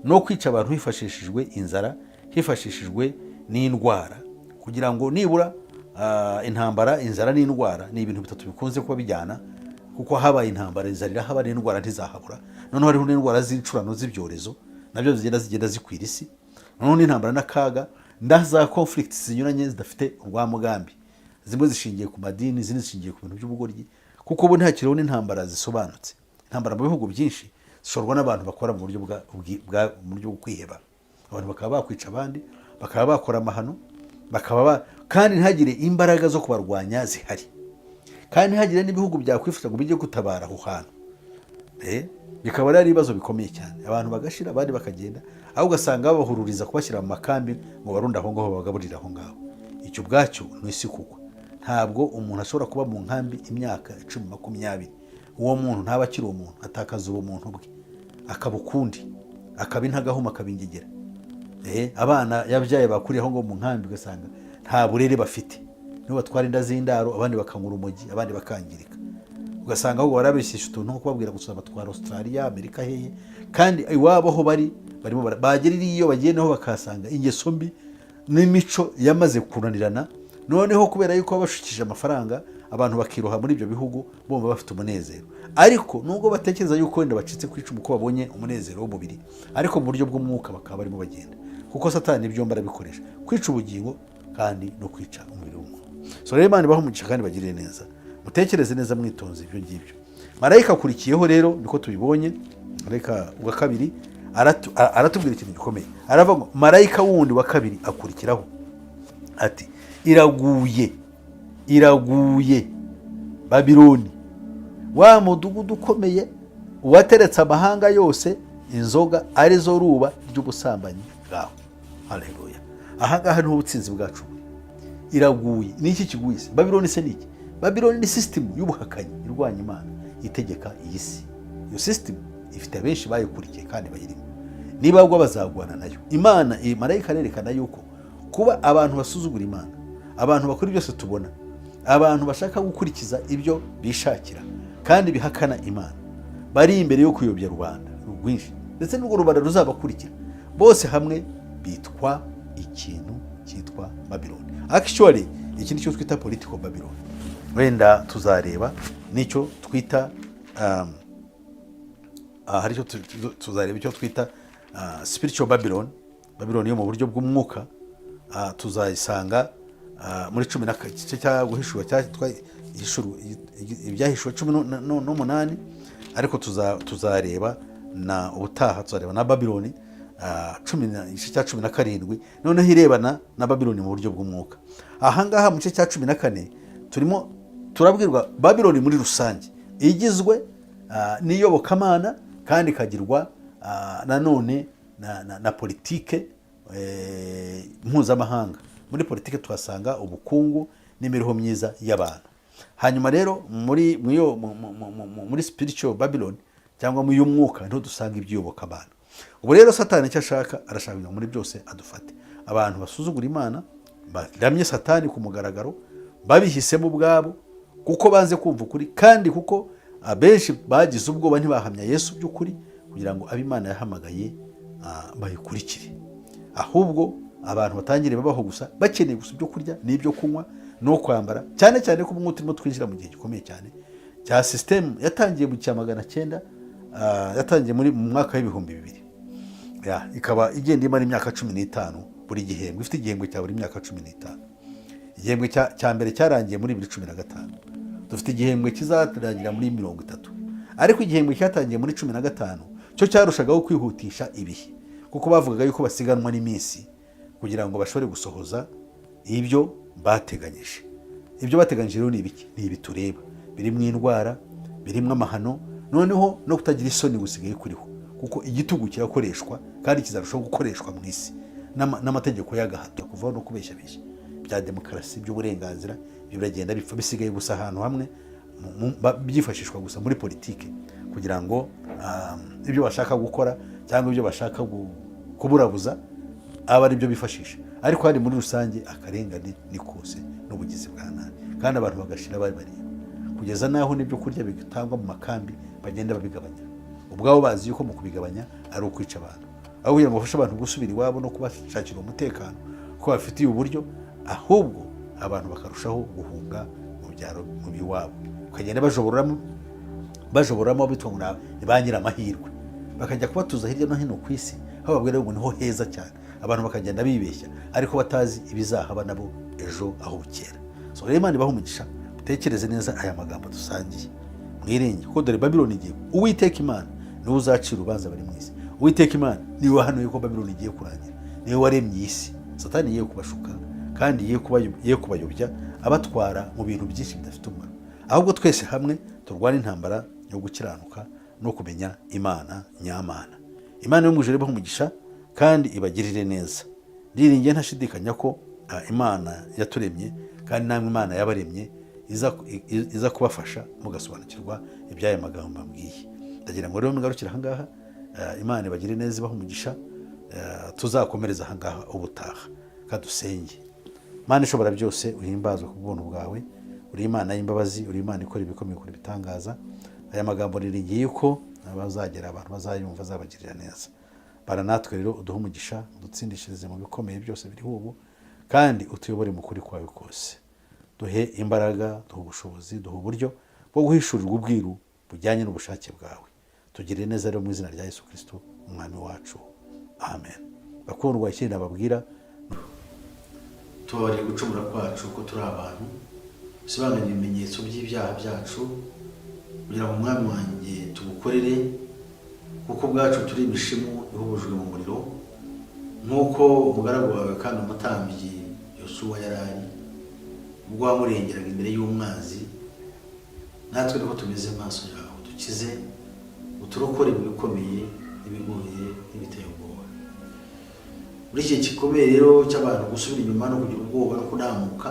no kwica abantu hifashishijwe inzara, hifashishijwe n'indwara, kugira ngo nibura intambara, inzara n'indwara ni ibintu bitatu bikunze kuba bijyana, kuko habaye intambara, inzara irahaba, n'indwara ntizahabura. Noneho hariho n'indwara z'incurano z'ibyorezo nabyo zigenda zikwira isi. Noneho n'intambara n'akaga na za conflicts zinyuranye zidafite urwamugambi, zimwe zishingiye ku madini, izindi zishingiye ku bintu by'ubugoryi, kuko ubu ntakiriho n'intambara zisobanutse. Intambara mu bihugu byinshi zishorwa n'abantu bakora mu buryo mu buryo bwo kwiheba, abantu bakaba bakwica abandi, bakaba bakora amahano, kandi ntihagire imbaraga zo kubarwanya zihari, kandi ntihagire n'ibihugu byakwifuza ngo bijye gutabara aho hantu. Bikaba ari ibibazo bikomeye cyane, abantu bagashira, abandi bakagenda, aho ugasanga babahururiza kubashyira mu makambi ngo barunde aho ngaho, babagaburire aho ngaho. Icyo ubwacyo ni isi kugwa. Ntabwo umuntu ashobora kuba mu nkambi imyaka 10, 20. Uwo muntu ntaba akiri umuntu, atakaza ubumuntu bwe, akaba ukundi, akaba intagahuma, akaba ingegera. Abana yabyaye bakuriye aho ngaho mu nkambi, ugasanga nta burere bafite, nibo batwara inda z'indaro, abandi bakanywa urumogi, abandi bakangirika. Ugasanga ahubwo barabeshyesha utuntu nko kubabwira gusa batwara Australia, Amerika, hehe, kandi iwabo aho bari barimo bagera iyo bagiye naho bakahasanga ingeso mbi n'imico yamaze kunanirana. Noneho kubera yuko baba bashukishije amafaranga, abantu bakiroha muri ibyo bihugu bumva bafite umunezero, ariko nubwo batekereza yuko wenda bacitse ku icumu ko babonye umunezero w'umubiri, ariko mu buryo bw'umwuka bakaba barimo bagenda, kuko Satani byombi arabikoresha: kwica ubugingo kandi no kwica umubiri w'umuntu. So rero, Imana ibahe umugisha kandi bagirire neza. Mutekereze neza mwitonze ibyo ngibyo. Marayika akurikiyeho rero, niko tubibonye, marayika wa kabiri aratubwira ikintu gikomeye. Aravuga ngo marayika wundi wa kabiri akurikiraho ati: "Iraguye, iraguye Babiloni, wa mudugudu ukomeye wateretse amahanga yose inzoga arizo ruba ry'ubusambanyi bwawe." Haleluya! Ahangaha niho ubutsinzi bwacu buri. Iraguye. Ni iki kiguye se? Babiloni se ni iki? Babiloni ni sisitemu y'ubuhakanyi irwanya Imana, itegeka iyi si. Iyo sisitemu ifite abenshi bayikurikiye kandi bayirimo, niba bagwa bazagwana nayo. Imana, iyi marayika arerekana yuko kuba abantu basuzugura Imana, abantu bakora byose tubona, abantu bashaka gukurikiza ibyo bishakira kandi bihakana Imana, bari imbere yo kuyobya rubanda rwinshi, ndetse n'urwo rubanda ruzabakurikira, bose hamwe bitwa ikintu cyitwa Babylon. Actually, iki ni cyo twita political Babylon. Wenda tuzareba n'icyo twita hari icyo tuzareba icyo twita spiritual Babylon, Babylon yo mu buryo bw'umwuka. Tuzayisanga muri cumi na igice cya Guhishura cya Ibyahishuwe 18, ariko tuzareba na ubutaha, tuzareba na Babiloni igice cya 17, noneho irebana na Babiloni mu buryo bw'umwuka. Ahangaha mu gice cya 14 turimo turabwirwa Babiloni muri rusange, igizwe n'iyobokamana kandi ikagirwa nanone na politike mpuzamahanga. Muri politike tuhasanga ubukungu n'imibereho myiza y'abantu. Hanyuma rero muri mu iyo- mu- mu- mu- mu- muri spiritual Babylon cyangwa mu y'umwuka niho dusanga iby'iyobokamana. Ubu rero Satani icyo ashaka, arashaka kugira ngo muri byose adufate. Abantu basuzugura Imana, baramye Satani ku mugaragaro, babihisemo ubwabo kuko banze kumva ukuri, kandi kuko abenshi bagize ubwoba ntibahamya Yesu by'ukuri kugira ngo abe Imana yahamagaye bayikurikire, ahubwo abantu batangire babaho gusa bakeneye gusa ibyo kurya n'ibyo kunywa no kwambara, cyane cyane ko ubu turimo twinjira mu gihe gikomeye cyane cya sisitemu yatangiye mu cya 900, yatangiye mu mwaka w'2000, ikaba igenda imara imyaka 15 buri gihembwe, ifite igihembwe cya buri myaka 15. Igihembwe cya mbere cyarangiye muri 2015. Dufite igihembwe kizarangira muri 30, ariko igihembwe cyatangiye muri 15 cyo cyarushagaho kwihutisha ibihe, kuko bavugaga yuko basiganwa n'iminsi kugira ngo bashobore gusohoza ibyo bateganyije. Ibyo bateganyije rero ni ibiki? Ni ibi tureba, birimo indwara, birimo amahano, noneho no kutagira isoni gusigaye kuriho, kuko igitugu kirakoreshwa kandi kizarushaho gukoreshwa mu isi, n'amategeko y'agahato kuvaho, no kubeshyabeshya bya demokarasi, by'uburenganzira, ibyo biragenda bipfa, bisigaye gusa ahantu hamwe byifashishwa gusa muri politike kugira ngo ibyo bashaka gukora cyangwa ibyo bashaka kuburabuza aba ari byo bifashisha. Ariko hari muri rusange akarengane ni kose n'ubugizi bwa nabi, kandi abantu bagashira bari bareba, kugeza n'aho n'ibyo kurya bitangwa mu makambi bagenda babigabanya ubwabo, bazi yuko mu kubigabanya ari ukwica abantu, aho kugira ngo bafashe abantu gusubira iwabo no kubashakira umutekano ko bafitiye uburyo, ahubwo abantu bakarushaho guhunga mu byaro, mu biwabo, bakagenda bajoboramo bitwa ngo ni ba nyiramahirwe, bakajya kubatuza hirya no hino ku isi, aho babwira ngo niho heza cyane. Abantu bakagenda bibeshya, ariko batazi ibizahaba nabo ejo aho bukera. So rero, Imana ibahe umugisha, mutekereze neza aya magambo dusangiye, mwiringe, kuko dore Babiloni igiye. Uwiteka Imana niwe uzacira urubanza bari mu isi. Uwiteka Imana niwe wahanuye ko Babiloni igiye kurangira, niwe waremye isi. Satani yiye kubashuka kandi ye kubayobya, abatwara mu bintu byinshi bidafite umumaro. Ahubwo twese hamwe turwane intambara yo gukiranuka no kumenya Imana nyamana. Imana yo mu ijuru ibahe umugisha kandi ibagirire neza. Ndiringiye ntashidikanya ko Imana yaturemye kandi namwe Imana yabaremye iza kubafasha mugasobanukirwa iby'aya magambo mbabwiye. Ndagira ngo rero mugarukire ahangaha. Imana ibagire neza, ibahe umugisha. Tuzakomereza ahangaha ubutaha. Kadusenge. Mana ishobora byose, uhimbazwe ku bw'ubuntu bwawe. Uri Imana y'imbabazi, uri Imana ikora ibikomeye, ikora ibitangaza. Aya magambo niringiye yuko abazagera, abantu bazayumva, azabagirira neza. Bara natwe rero, uduhe umugisha, udutsindishirize mu bikomeye byose biriho ubu, kandi utuyobore mu kuri kwawe kose. Duhe imbaraga, duhe ubushobozi, duhe uburyo bwo guhishurirwa ubwiru bujyanye n'ubushake bwawe. Tugirire neza rero, mu izina rya Yesu Kirisito Umwami wacu, amen. Bakundwa, ikindi nababwira: tubabarire gucumura kwacu ko turi abantu, usibanganye ibimenyetso by'ibyaha byacu, kugira ngo, Umwami wanjye, tugukorere, kuko ubwacu turi imishimu ihubujwe mu muriro, nk'uko umugaragu wawe kandi umutambyi Yosuwa yari ari ubwo wamurengeraga imbere y'umwanzi. Natwe niko tumeze maso yawe. Dukize, uturokore mu bikomeye n'ibigoye n'ibiteye ubwoba. Muri iki gikomeye rero cy'abantu gusubira inyuma no kugira ubwoba no kunamuka,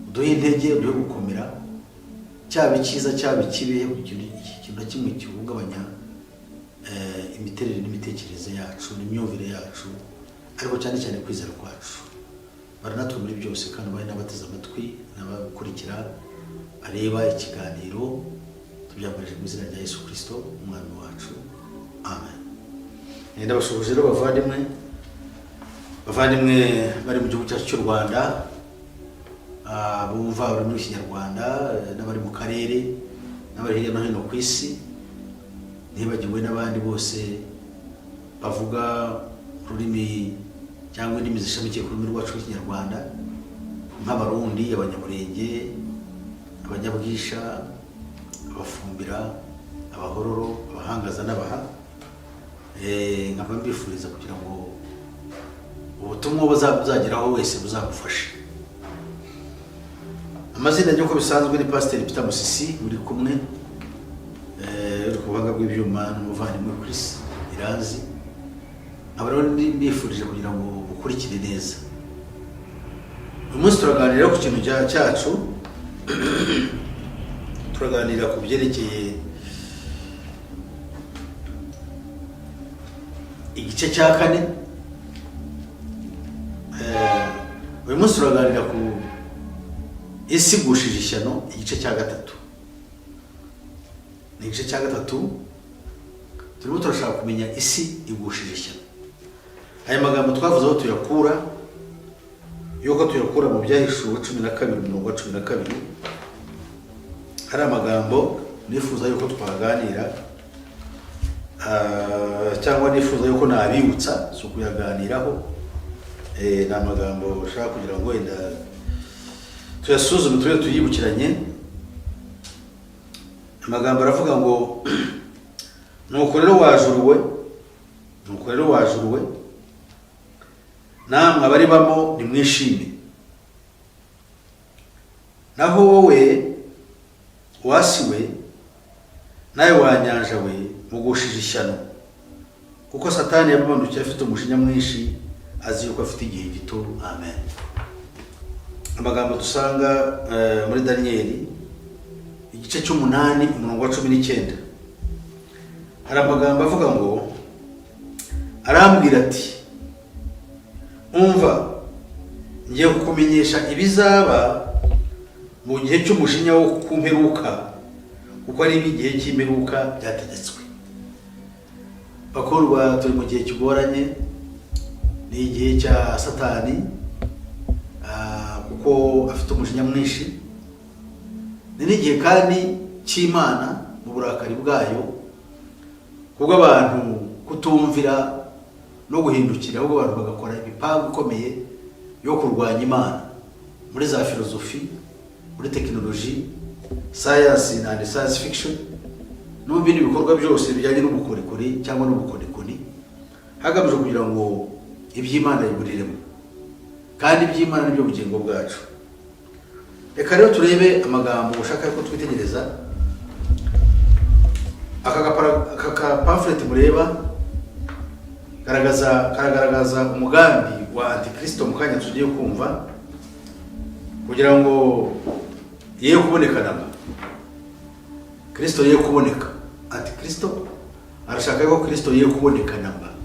uduhe intege, uduhe gukomera, cyaba icyiza, cyaba ikibi, ikintu na kimwe gihungabanya imiterere n'imitekerereze yacu n'imyumvire yacu, ariko cyane cyane kwizera kwacu. Baranatwe muri byose, kandi bari n'abateze amatwi n'abakurikira bareba ikiganiro. Tubyambarije mu izina rya Yesu Kirisito Umwami wacu, amen. Ndabasuhuje rero bavandimwe, bavandimwe bari mu gihugu cyacu cy'u Rwanda, bumva ururimi rw'Ikinyarwanda, n'abari mu karere, n'abari hirya no hino ku isi, ntibagiwe n'abandi bose bavuga ururimi cyangwa indimi zishamikiye ku rurimi rwacu rw'Ikinyarwanda, nk'Abarundi, Abanyamurenge, Abanyabwisha, Abafumbira, Abahororo, Abahangaza n'Abaha. Nkaba mbifuriza kugira ngo ubutumwa buzageraho wese buzagufashe. Amazina nk'uko bisanzwe ni Pasiteri Peter Musisi uri kumwe, uri ku buhanga bw'ibyuma n'umuvandimwe Chris Iranzi. Nkaba rero mbifurije kugira ngo mukurikire neza. Uyu munsi turaganira ku kintu cyacu, turaganira ku byerekeye igice cya kane. Uyu munsi turaganira ku isi igushije ishyano, igice cya gatatu. Ni igice cya gatatu, turimo turashaka kumenya isi igushije ishyano. Aya magambo twavuze aho tuyakura, yuko tuyakura mu Byahishuwe 12, umurongo wa 12. Hari amagambo nifuza yuko twaganira, cyangwa nifuza yuko nabibutsa, si ukuyaganiraho. Ni amagambo ushaka kugira ngo wenda tuyasuzume, tube tuyibukiranye. Amagambo aravuga ngo: "Nuko rero wa juru we, nuko rero wa juru we, namwe abaribamo nimwishime. Naho wowe wa si we, nawe wa nyanja we, mugushije ishyano, kuko Satani yabamanukiye afite umujinya mwinshi, azi yuko afite igihe gito." Amen. Amagambo dusanga muri Daniyeli igice cy'umunani, umurongo wa 19, hari amagambo avuga ngo: "Arambwira ati: 'Umva, ngiye kukumenyesha ibizaba mu gihe cy'umujinya wo ku mperuka, kuko ari igihe cy'imperuka byategetswe.'" Bakundwa, turi mu gihe kigoranye, ni igihe cya Satani, kuko afite umujinya mwinshi. Ni n'igihe kandi cy'Imana mu burakari bwayo kubwo abantu kutumvira no guhindukira, ahubwo abantu bagakora imipango ikomeye yo kurwanya Imana muri za filozofi, muri tekinoloji, science and science fiction, no mu bindi bikorwa byose bijyanye n'ubukorikori cyangwa n'ubukonikoni, hagamijwe kugira ngo iby'Imana biburiremo, kandi iby'Imana nibyo bugingo bwacu. Reka rero turebe amagambo ushaka ko twitegereza. Aka ka pamphlet mureba karagaragaza umugambi wa Antikristo mu kanya tugiye kumva, kugira ngo ye kuboneka namba, Kristo ye kuboneka. Antikristo arashaka ko Kristo ye kuboneka namba.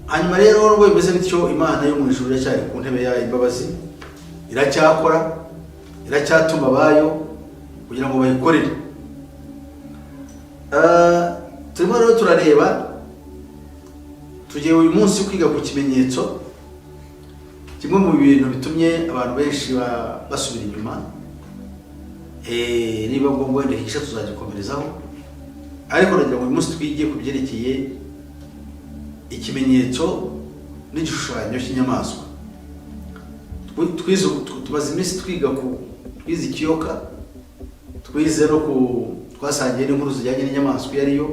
Hanyuma rero, nubwo bimeze bityo, Imana yo mu ijuru iracyari ku ntebe yayo imbabazi, iracyakora, iracyatuma abayo kugira ngo bayikorere. Turimo rero turareba, tugiye uyu munsi kwiga ku kimenyetso, kimwe mu bintu bitumye abantu benshi basubira inyuma. Niba ngombwa wenda higisha tuzagikomerezaho, ariko nagira ngo uyu munsi twige ku byerekeye ikimenyetso n'igishushanyo cy'inyamaswa. Twize, tumaze iminsi twiga ku twize ikiyoka, twize no ku twasangiye n'inkuru zijyanye n'inyamaswa iyo ariyo,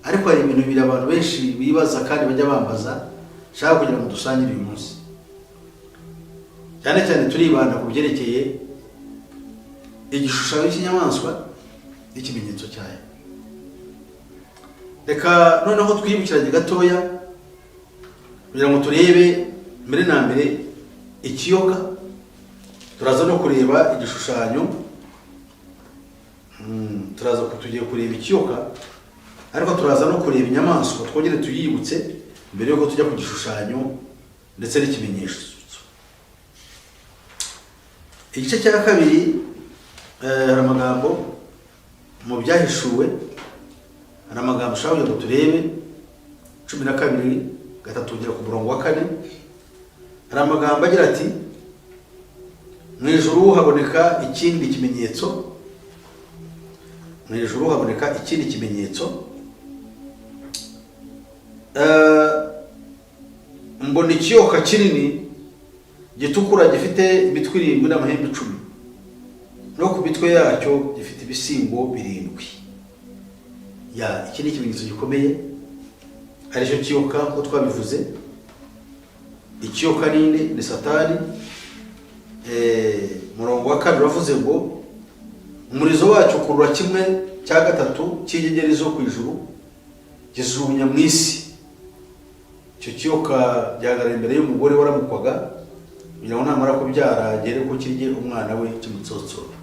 ariko hari ibintu bibiri abantu benshi bibaza kandi bajya bambaza, nshaka kugira ngo dusangire uyu munsi. Cyane cyane turibanda ku byerekeye igishushanyo cy'inyamaswa n'ikimenyetso cyayo. Reka noneho twibukiranye gatoya kugira ngo turebe mbere na mbere ikiyoka, turaza no kureba igishushanyo. Turaza tugiye kureba ikiyoka, ariko turaza no kureba inyamaswa, twongere tuyibutse mbere yuko tujya ku gishushanyo ndetse n'ikimenyetso. Igice cya kabiri, hari amagambo mu Byahishuwe, hari amagambo ushobora kugira ngo turebe, 12:3 kugera ku murongo wa 4. Hari amagambo agira ati: "Mu ijuru haboneka ikindi kimenyetso, mu ijuru haboneka ikindi kimenyetso. Mbona ikiyoka kinini gitukura, gifite imitwe irindwi n'amahembe 10, no ku mitwe yacyo gifite ibisingo birindwi." Ya, iki ni ikimenyetso gikomeye, aricyo kiyoka. Nk'uko twabivuze, ikiyoka ninde? Ni Satani. Murongo wa 2 uravuze ngo: "Umurizo wacyo ukurura kimwe cya gatatu cy'inyenyeri zo ku ijuru, kijugunya mu isi. Icyo kiyoka gihagarara imbere y'umugore waramukwaga, kugira ngo namara kubyara agere ko kirye umwana we kimutsotsora."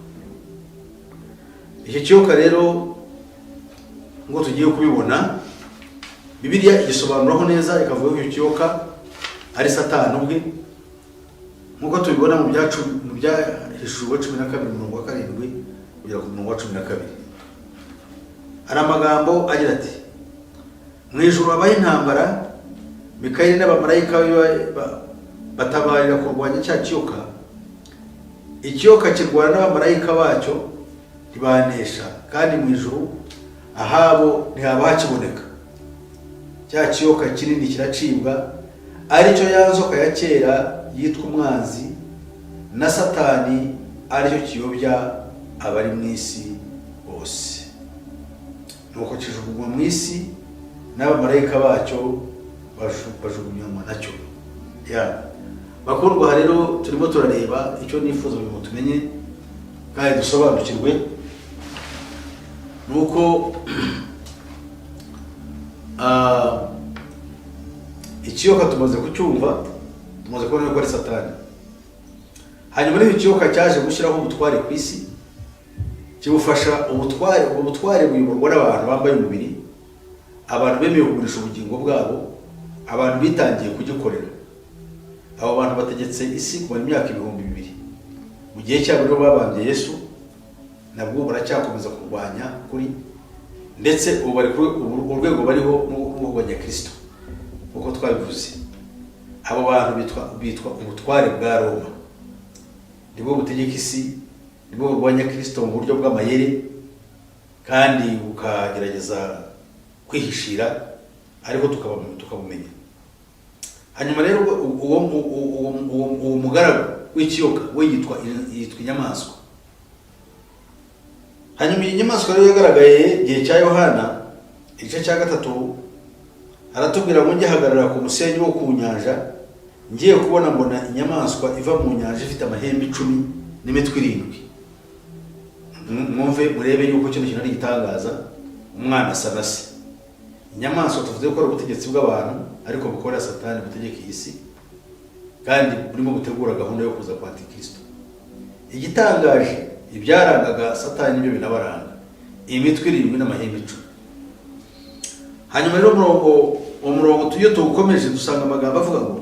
Icyo kiyoka rero, ngo tugiye kubibona, Bibiliya igisobanuraho neza, ikavuga ko icyo kiyoka ari Satani ubwe, nk'uko tubibona mu Byahishuwe 12, umurongo wa 7 kugera ku murongo wa 12. Hari amagambo agira ati: "Mu ijuru habaho intambara, Mikayeli n'abamarayika be batabarira kurwanya cya kiyoka. Ikiyoka kirwana n'abamarayika bacyo, ntibanesha, kandi mu ijuru ahabo ntihaba hakiboneka. Cya kiyoka kinini kiracibwa, aricyo ya nzoka ya kera yitwa Umwanzi na Satani, aricyo kiyobya abari mu isi." bwose. Nuko kijugunywa mu isi, n'abamarayika bacyo bajugunywa nacyo. Ya bakundwa, aha rero turimo turareba icyo nifuza ngo tumenye kandi dusobanukirwe, ni uko ikiyoka tumaze kucyumva, tumaze kubona ko ari Satani. Hanyuma rero ikiyoka cyaje gushyiraho ubutware ku isi, kibufasha ubutware. Ubwo butware buyoborwa n'abantu bambaye umubiri, abantu bemeye kugurisha ubugingo bwabo, abantu bitangiye kugikorera. Abo bantu bategetse isi kumara imyaka 2000. Mu gihe cyabo rero babambye Yesu, nabwo baracyakomeza kurwanya kuri, ndetse ubu bari kuri ubu urwego bariho ni urwo kurwanya Kirisito nk'uko twabivuze. Abo bantu bitwa ubutware bwa Roma, nibwo butegeka isi, nibwo burwanya Kirisito mu buryo bw'amayeri kandi bukagerageza kwihishira, ariko tukabumenya. Hanyuma rero uwo mugaragu w'ikiyoka we yitwa inyamaswa. Hanyuma iyi nyamaswa rero yagaragaye igihe cya Yohana, igice cya 3, aratubwira ngo: "Ngihagarara ku musenyi wo ku nyanja, ngiye kubona mbona inyamaswa iva mu nyanja ifite amahembe 10 n'imitwe 7." Mwumve murebe yuko kino kintu ari igitangaza. Umwana asa na se. Inyamaswa tuvuze ko ari ubutegetsi bw'abantu, ariko bukorera Satani, butegeka iyi si, kandi burimo butegura gahunda yo kuza kwa Antikristo. Igitangaje, ibyarangaga Satani nibyo binabaranga, imitwe 7 n'amahembe 10. Hanyuma rero uwo murongo iyo tuwukomeje dusanga amagambo avuga ngo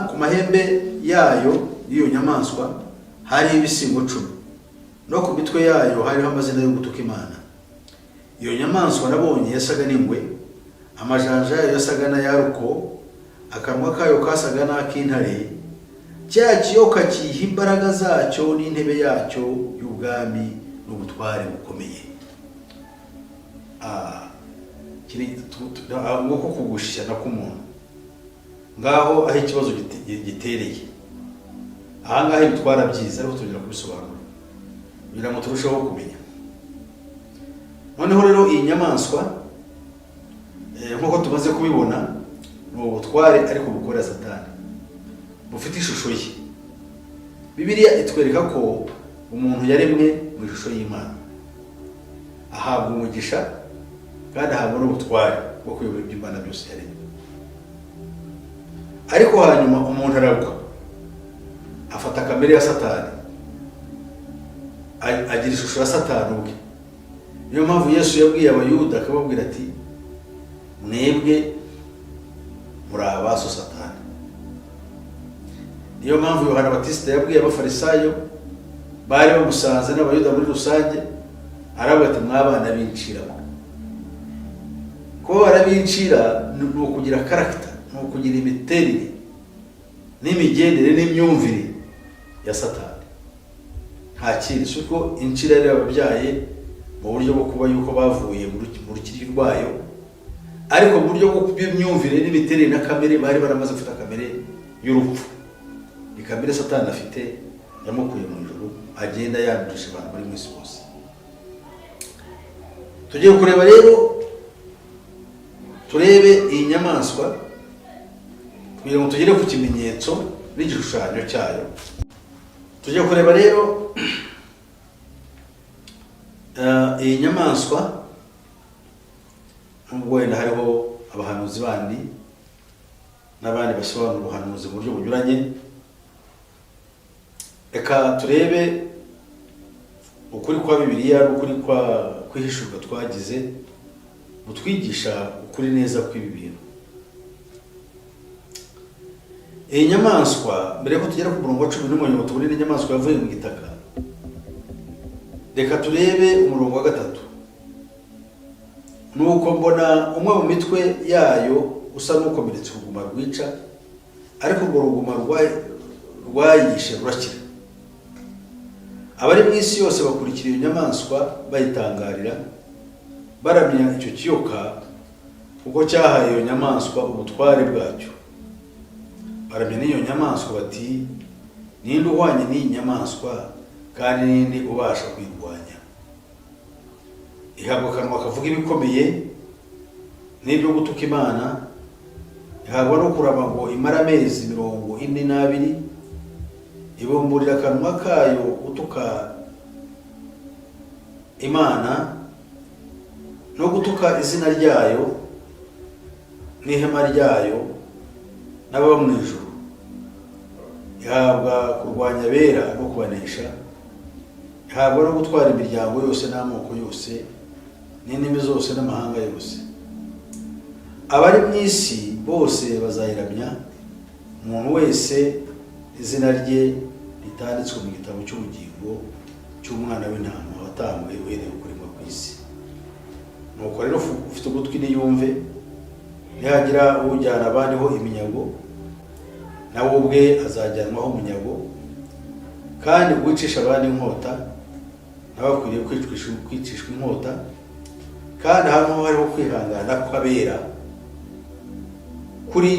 ku mahembe yayo, y'iyo nyamaswa, hariho ibisingo 10, no ku mitwe yayo hariho amazina yo gutuka Imana. Iyo nyamaswa nabonye yasaga n'ingwe, amajanja yayo yasaga n'ayaruko, akanwa kayo kasaga n'ak'intare. Cya kiyoka kiyiha imbaraga zacyo n'intebe yacyo y'ubwami n'ubutware bukomeye. Nguko kugushyana k'umuntu. Ngaho aho ikibazo gitereye ahangaha, ibi twarabyize, ariko tugera kubisobanura kugira ngo turusheho kumenya. Noneho rero iyi nyamaswa, nk'uko tumaze kubibona, ni ubutware ariko bukorera Satani, bufite ishusho ye. Bibiliya itwereka ko umuntu yaremwe mu ishusho y'Imana, ahabwa umugisha kandi ahabwa n'ubutware bwo kuyobora ibyo Imana byose yaremye. Ariko hanyuma umuntu aragwa, afata kamere ya Satani, agira ishusho ya Satani ubwe. Niyo mpamvu Yesu yabwiye Abayuda, akababwira ati: "Mwebwe muri abaso Satani." Niyo mpamvu Yohana Batisita yabwiye Abafarisayo bari bamusanze n'Abayuda muri rusange, aravuga ati: "Mwabana b'incira." Kuba barabincira ni ukugira character, ni ukugira imiterere n'imigendere n'imyumvire ya Satani, nta kindi. Si uko incira yari yababyaye mu buryo bwo kuba yuko bavuye mu rukiri rwayo, ariko mu buryo bw'imyumvire n'imiterere na kamere, bari baramaze gufata kamere y'urupfu. Ni kamere Satani afite, yamukuye mu ijuru, agenda yandurisha abantu bari mu isi bose. Tugiye kureba rero, turebe iyi nyamaswa kugira ngo tugere ku kimenyetso n'igishushanyo cyayo. Tugiye kureba rero iyi nyamaswa, nubwo wenda hariho abahanuzi bandi n'abandi basobanura ubuhanuzi mu buryo bunyuranye. Reka turebe ukuri kwa Bibiliya n'ukuri kwa kwihishurwa twagize butwigisha ukuri neza kw'ibi bintu. Iyi nyamaswa, mbere yuko tugera ku murongo wa 11 ngo tubone n'inyamaswa yavuye mu gitaka, reka turebe umurongo wa 3. "Nuko mbona umwe mu mitwe yayo usa n'ukomeretse uruguma rwica, ariko urwo ruguma rwayishe rurakira. Abari mu isi yose bakurikira iyo nyamaswa bayitangarira, baramya icyo kiyoka kuko cyahaye iyo nyamaswa ubutware bwacyo. Baramya n'iyo nyamaswa bati: 'Ninde uhwanye n'iyi nyamaswa, kandi ninde ubasha kuyirwanya?'" Ihabwa akanwa kavuga ibikomeye n'ibyo gutuka Imana, ihabwa no kurama ngo imare amezi 42. Ibumburira akanwa kayo gutuka Imana no gutuka izina ryayo n'ihema ryayo n'ababa mu ijuru. Ihabwa kurwanya abera no kubanesha. Ihabwa no gutwara imiryango yose n'amoko yose n'indimi zose n'amahanga yose. Abari mu isi bose bazayiramya, umuntu wese izina rye ritanditswe mu gitabo cy'ubugingo cy'Umwana w'Intama watambwe uhereye kuremwa ku isi. Nuko rero, ufite ugutwi niyumve. Nihagira ujyana abandi ho iminyago, nawe ubwe azajyanwaho umunyago, kandi uwicisha abandi inkota nawe akwiriye kwicishwa inkota. Kandi ahantu hariho kwihangana kw'abera kuri,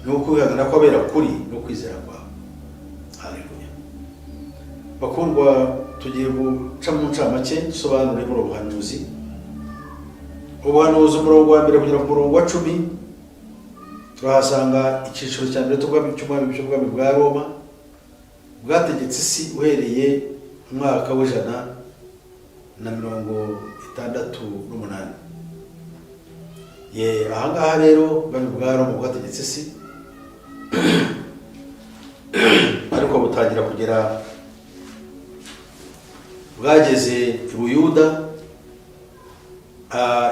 ni ukwihangana kw'abera kuri no kwizera kwawe. Haleluya! Bakundwa, tugiye guca mu ncamake dusobanure muri ubuhanuzi. Ubuhanuzi, umurongo wa 1 kugera ku murongo wa 10, turahasanga icyiciro cya mbere cy'ubwami bwa Roma bwategetse isi uhereye mu mwaka w'168. Ye, ahangaha rero ubwami bwa Roma bwategetse isi, ariko butangira kugera, bwageze i Buyuda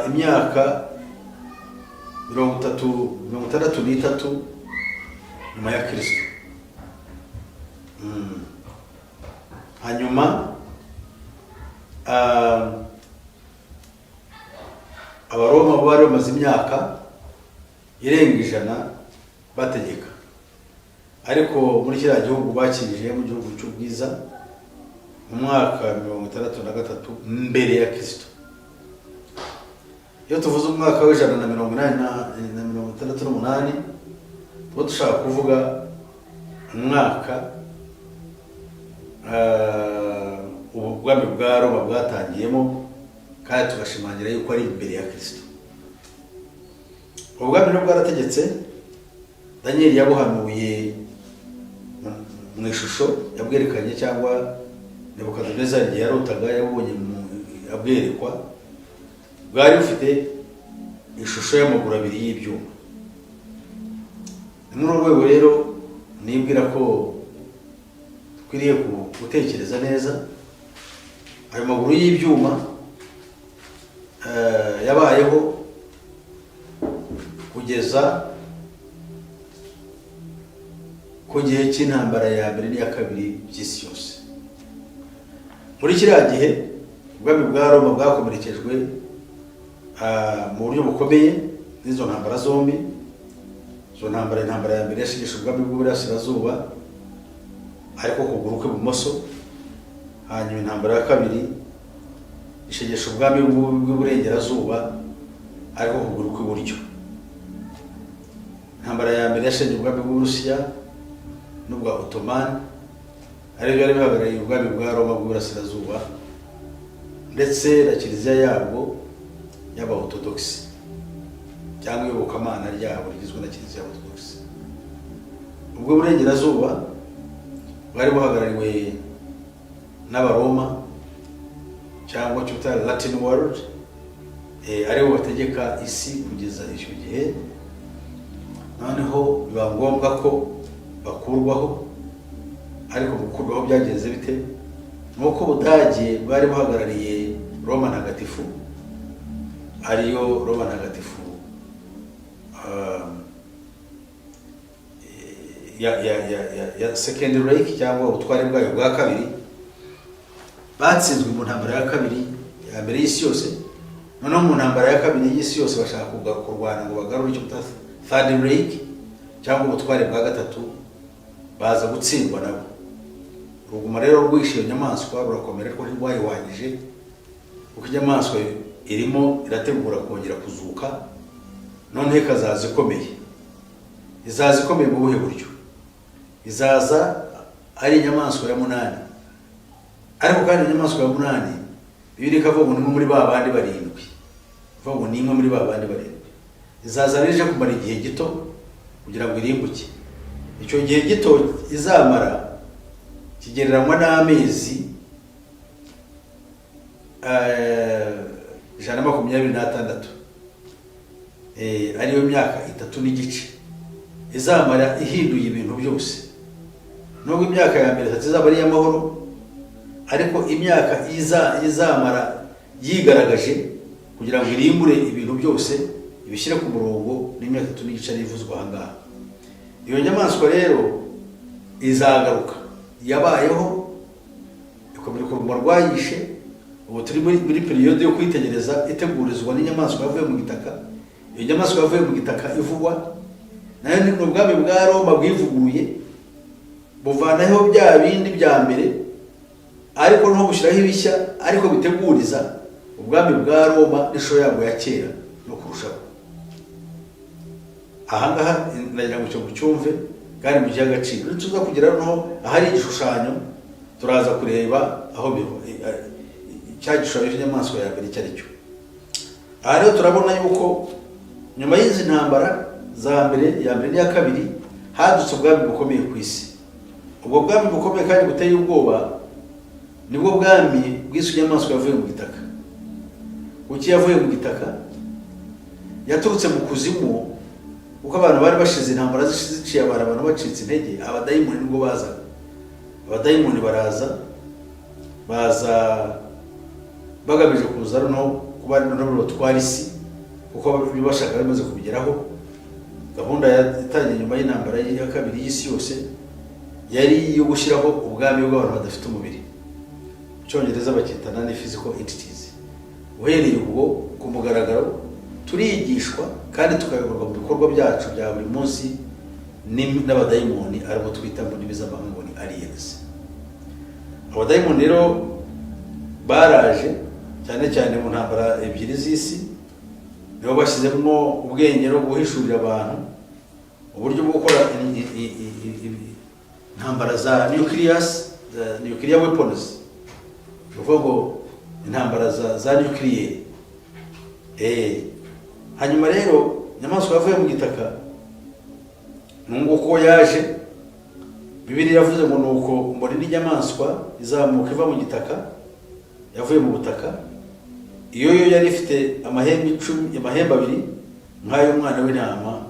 imyaka 63 nyuma ya Kirisito. Hanyuma Abaroma bari bamaze imyaka irenga 100 bategeka, ariko muri kiriya gihugu bakinjiye mu gihugu cy'ubwiza mu mwaka 63 mbere ya Kirisito. Iyo tuvuze umwaka w'180 na 68, tuba dushaka kuvuga umwaka ubwami bwa Roma bwatangiyemo, kandi tugashimangira yuko ari imbere ya Kirisito. Ubwami rero bwarategetse. Daniyeli yabuhanuye mu ishusho yabwerekanye, cyangwa Nebukadinezari igihe yarotaga yabubonye abwerekwa. Bwari bufite ishusho y'amaguru abiri y'ibyuma. Ni muri urwo rwego rero nibwira ko dukwiriye gutekereza neza. Ayo maguru y'ibyuma yabayeho kugeza ku gihe cy'intambara ya mbere n'iya kabiri by'isi yose. Muri kiriya gihe ubwami bwa Roma bwakomerekejwe mu buryo bukomeye n'izo ntambara zombi. Izo ntambara, intambara ya mbere yashegeshe ubwami bw'uburasirazuba, ariko ukuguru kw'ibumoso. Hanyuma intambara ya kabiri ishegesha ubwami bw'uburengerazuba, ariko ukuguru kw'iburyo. Intambara ya mbere yashenye ubwami bw'Uburusiya n'ubwa Otomani, aribyo byari bihagarariye ubwami bwa Roma bw'uburasirazuba, ndetse na kiliziya yabwo y'aba Orthodox, cyangwa iyobokamana ryabo rigizwe na Kiliziya Orthodox. Ubwo burengerazuba bwari buhagarariwe n'Abaroma, cyangwa cyo bita Latin world, aribo bategeka isi kugeza icyo gihe. Noneho biba ngombwa ko bakurwaho. Ariko gukurwaho byagenze bite? Ni uko Ubudage bwari buhagarariye Roma Ntagatifu, ariyo Roma Ntagatifu ya Second Reich, cyangwa ubutware bwayo bwa kabiri. Batsinzwe mu ntambara ya kabiri, ya mbere y'isi yose. Noneho mu ntambara ya kabiri y'isi yose bashaka kurwana ngo bagarure icyo bita Third Reich, cyangwa ubutware bwa gatatu, baza gutsindwa nabo. Uruguma rero rwishe iyo nyamaswa rurakomera, ariko ntirwayihwanyije, kuko inyamaswa irimo irategura kongera kuzuka, noneho ikazaza ikomeye. Izaza ikomeye mu buhe buryo? Izaza ari inyamaswa ya munani, ariko kandi inyamaswa ya munani Bibiliya ikavuga ngo ni imwe muri ba bandi barindwi, ivuga ngo ni imwe muri ba bandi barindwi. Izaza rero ije kumara igihe gito kugira ngo irimbuke. Icyo gihe gito izamara kigereranywa n'amezi 126, ariyo myaka 3 n'igice izamara ihinduye ibintu byose. Nubwo imyaka ya mbere 3 izaba ari iy'amahoro, ariko imyaka izamara yigaragaje kugira ngo irimbure ibintu byose, ibishyire ku murongo, n'imyaka 3 n'igice ariyo ivuzwa aha ngaha. Iyo nyamaswa rero izagaruka. Yabayeho, ikomera uruguma rwayishe. Ubu turi muri période yo kwitegereza itegurizwa n'inyamaswa yavuye mu gitaka. Iyo nyamaswa yavuye mu gitaka ivugwa nayo ni ubwami bwa Roma bwivuguruye, buvanaho bya bindi bya mbere, ariko noneho bushyiraho ibishya, ariko biteguriza ubwami bwa Roma n'ishusho yabwo ya kera no kurushaho. Ahangaha nagira ngo icyo mucyumve kandi mugihe agaciro. Nituza kugera noneho ahari igishushanyo, turaza kureba aho biva, cya gishushanyo cy'inyamaswa ya mbere icyo ari cyo. Aha rero turabona yuko nyuma y'izi ntambara za mbere, ya mbere n'iya kabiri, hadutse ubwami bukomeye ku isi. Ubwo bwami bukomeye kandi buteye ubwoba nibwo bwami bwiswe inyamaswa yavuye mu gitaka. Kuki yavuye mu gitaka? Yaturutse mu kuzimu, kuko abantu bari bashize, intambara ziciye abantu, abantu bacitse intege, abadayimoni nibwo bazaga. Abadayimoni baraza, baza bagamije kuza noneho kuba noneho batwara isi, kuko ibyo bashaka bimaze kubigeraho. Gahunda yatangiye nyuma y'intambara ya kabiri y'isi yose yari iyo gushyiraho ubwami bw'abantu badafite umubiri, mu Cyongereza bakita non physical entities. Uhereye ubwo, ku mugaragaro turigishwa kandi tukayoborwa mu bikorwa byacu bya buri munsi n'abadayimoni, aribo twita mu ndimi z'amahanga ngo ni aliens. Abadayimoni rero baraje cyane cyane mu ntambara ebyiri z'isi, nibo bashyizemo ubwenge no guhishurira abantu uburyo bwo gukora intambara za nucleus, za nuclear weapons, ni ukuvuga ngo intambara za nuclear. Hanyuma rero inyamaswa yavuye mu gitaka ni nguko yaje. Bibiliya yavuze ngo nuko mbona indi nyamaswa izamuka iva mu gitaka, yavuye mu butaka. Iyo yo yari ifite amahembe 10, amahembe abiri nk'ay'umwana w'intama,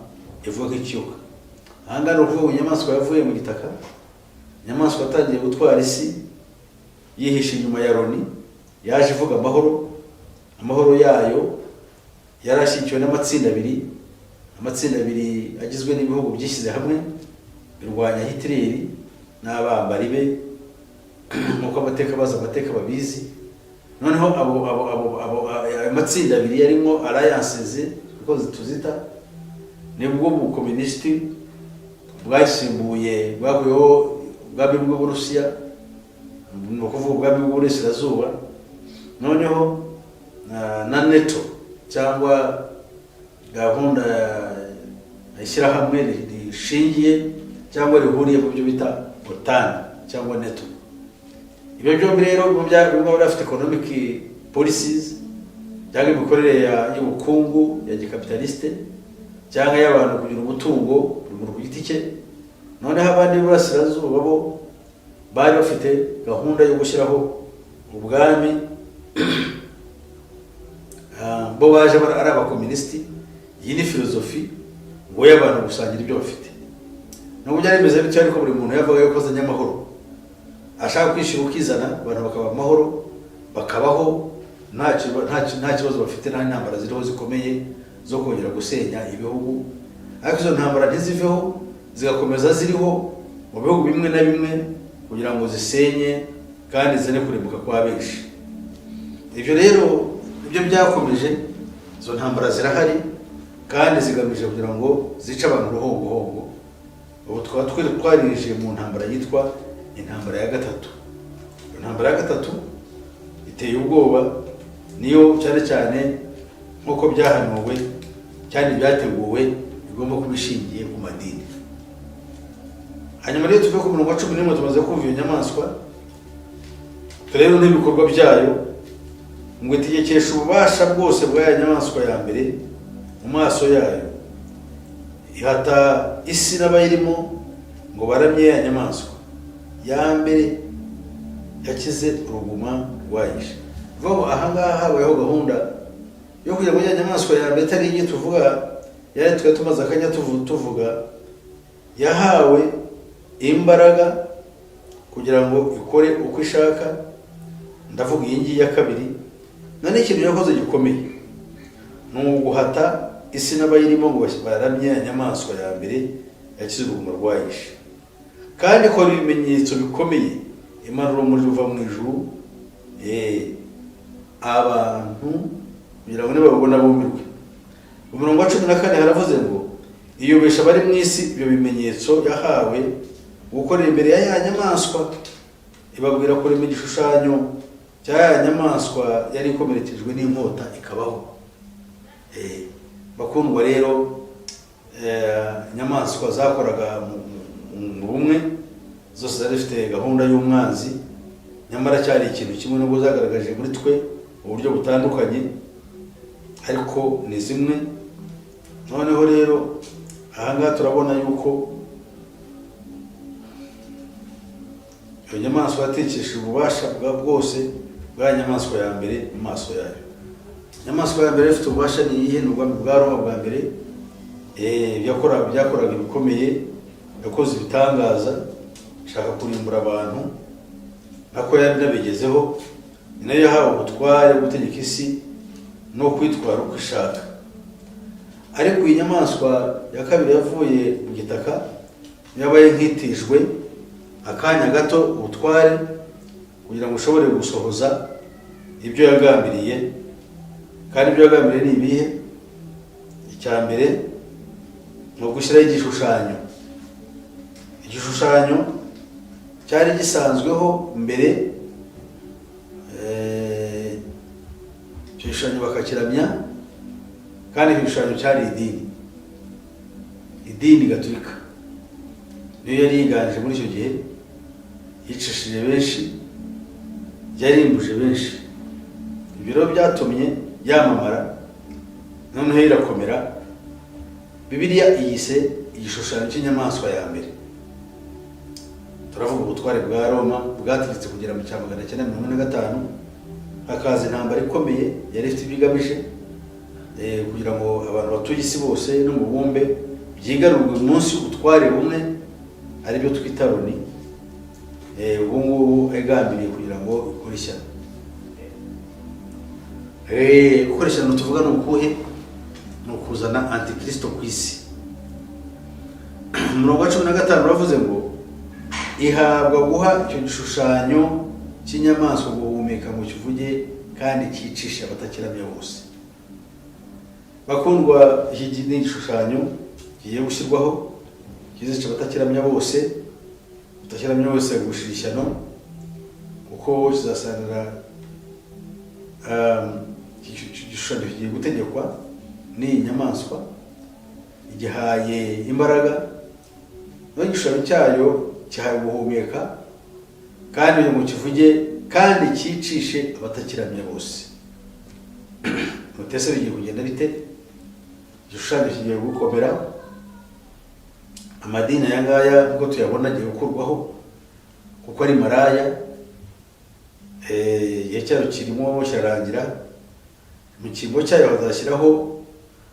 ivuga nk'ikiyoka. Aha ngaha ni ukuvuga ngo inyamaswa yavuye mu gitaka, inyamaswa yatangiye gutwara isi yihishe inyuma ya Loni, yaje ivuga amahoro. Amahoro yayo yari ashyigikiwe n'amatsinda abiri, amatsinda abiri agizwe n'ibihugu byishyize hamwe birwanya Hitireri n'abambari be, nk'uko amateka bazi amateka babizi. Noneho abo ayo matsinda abiri yarimo alliances, uko tuzita, nibwo bukomunisiti bwasimbuye, bwakuyeho ubwami bw'Uburusiya, ni ukuvuga ubwami bw'Uburasirazuba. Noneho na NATO, cyangwa gahunda ya ishyirahamwe rishingiye cyangwa rihuriye ku byo bita OTAN cyangwa NATO. Ibyo byombi rero bimwe bari bafite economic policies cyangwa imikorere y'ubukungu ya gikapitaliste, cyangwa y'abantu kugira umutungo, buri muntu ku giti cye. Noneho abandi b'Iburasirazuba bo bari bafite gahunda yo gushyiraho ubwami. Bo baje ari abakomunisiti. Iyi ni filozofi ngo y'abantu gusangira ibyo bafite. Nubwo byari bimeze bityo, ariko buri muntu yavuga yuko azanye amahoro, ashaka kwishyira ukizana, abantu bakaba amahoro, bakabaho nta kibazo bafite, nta ntambara ziriho zikomeye zo kongera gusenya ibihugu. Ariko izo ntambara ntiziveho, zigakomeza ziriho mu bihugu bimwe na bimwe kugira ngo zisenye kandi zizane kurimbuka kwa benshi. Ibyo rero nibyo byakomeje. Izo ntambara zirahari kandi zigamije kugira ngo zice abantu uruhongohongo. Ubu tukaba twarinjiye mu ntambara yitwa intambara ya gatatu. Iyo ntambara ya gatatu iteye ubwoba, niyo cyane cyane nk'uko byahanuwe cyane byateguwe, igomba kuba ishingiye ku madini. Hanyuma rero tuve ku murongo wa 11, tumaze kumva iyo nyamaswa, turebe n'ibikorwa byayo. Ngo itegekesha ububasha bwose bwa ya nyamaswa ya mbere mu maso yayo, ihata isi n'abayirimo ngo baramye ya nyamaswa ya mbere yakize uruguma rwayishe. Bivuga ngo ahangaha habayeho gahunda yo kugira ngo ya nyamaswa ya mbere, itari iyi tuvuga yari twari tumaze akanya tuvuga, yahawe imbaraga kugira ngo ikore uko ishaka. Ndavuga iyi ngiyi ya kabiri. None ikintu yakoze gikomeye ni uguhata isi n'abayirimo ngo baramye ya nyamaswa ya mbere yakize uruguma rwayishe. Kandi ikora ibimenyetso bikomeye, imanura umuriro uva mu ijuru, abantu kugira ngo nibabibona bumirwe. Umurongo wa 14 haravuze ngo iyobesha abari mu isi ibyo bimenyetso yahawe gukorera imbere ya ya nyamaswa, ibabwira kurema igishushanyo cya ya nyamaswa yari ikomerekejwe n'inkota ikabaho. Bakundwa rero, inyamaswa zakoraga mu bumwe zose zari zifite gahunda y'umwanzi, nyamara cyari ikintu kimwe, nubwo zagaragaje muri twe mu buryo butandukanye, ariko ni zimwe. Noneho rero ahangaha turabona yuko iyo nyamaswa yatekesheje ububasha bwa bwose bwa nyamaswa ya mbere mu maso yayo. Inyamaswa ya mbere ifite ububasha ni iyihe? Ni ubwami bwa Roma bwa mbere. Byakoraga ibikomeye, yakoze ibitangaza, ishaka kurimbura abantu, nako yari inabigezeho. Ni nayo yahawe ubutware bwo gutegeka isi no kwitwara uko ishaka. Ariko iyi nyamaswa ya kabiri yavuye mu gitaka yabaye nk'itijwe akanya gato ubutware kugira ngo ushobore gusohoza ibyo yagambiriye. Kandi ibyo yagambiriye ni ibihe? Icya mbere ni ugushyiraho igishushanyo. Igishushanyo cyari gisanzweho mbere, icyo gishushanyo bakakiramya. Kandi icyo gishushanyo cyari idini, idini gatolika niyo yari yiganje muri icyo gihe, yicishije benshi, yarimbuje benshi. Ibyo rero byatumye yamamara, noneho irakomera. Bibiliya iyise igishushanyo cy'inyamaswa ya mbere. Turavuga ubutware bwa Roma bwategetse kugera mu cya 945, hakaza intambara ikomeye yari ifite ibyo igamije, kugira ngo abantu batuye isi bose n'umubumbe byigarurwe munsi y'ubutware bumwe, aribyo twita Loni. Ubu ngubu igambiriye kugira ngo ikore ishyano. Gukora ishyano tuvuga ni ukuhe? Ni ukuzana antikristo ku isi. Umurongo wa 15 uravuze ngo ihabwa guha icyo gishushanyo cy'inyamaswa guhumeka ngo kivuge kandi cyicishe abatakiramya bose. Bakundwa, iki ni igishushanyo kigiye gushyirwaho kizica abatakiramya bose. Abatakiramya bose gushira ishyano, kuko kizasanira iki gishushanyo kigiye gutegekwa n'iyi nyamaswa igihaye imbaraga. No igishushanyo cyayo kihaye guhumeka kandi ngo kivuge kandi cyicishe abatakiramya bose. Mutese bigiye kugenda bite? Igishushanyo kigiye gukomera. Amadini aya ngaya nk'uko tuyabona agiye gukurwaho kuko ari maraya. Igihe cyayo kirimo kirarangira. Mu cyimbo cyayo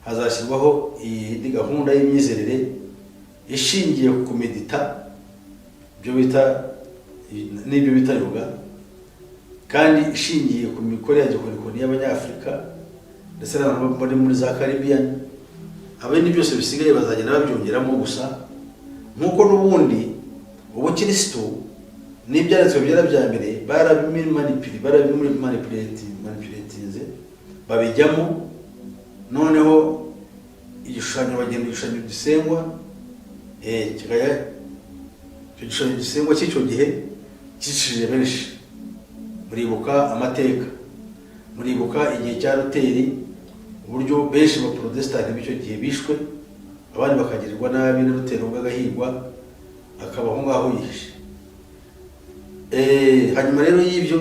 hazashyirwaho indi gahunda y'imyizerere ishingiye ku kumedita, ibyo bita n'ibyo bita yoga, kandi ishingiye ku mikorere ya gikorikori y'Abanyafurika ndetse n'abantu bari muri za Caribbean. Abindi byose bisigaye bazagenda babyongeramo gusa, nk'uko n'ubundi ubukirisitu n'ibyanditswe byera bya mbere barabimanipulatinze babijyamo. Noneho igishushanyo, bagenda igishushanyo gisengwa, kikajya icyo gishushanyo gisengwa cy'icyo gihe cyicishije benshi. Muribuka amateka, muribuka igihe cya Luteri, uburyo benshi ba Protesitanti b'icyo gihe bishwe, abandi bakagirirwa nabi, na Luteri ubwo agahigwa akaba aho ngaho yihishe. Hanyuma rero y'ibyo,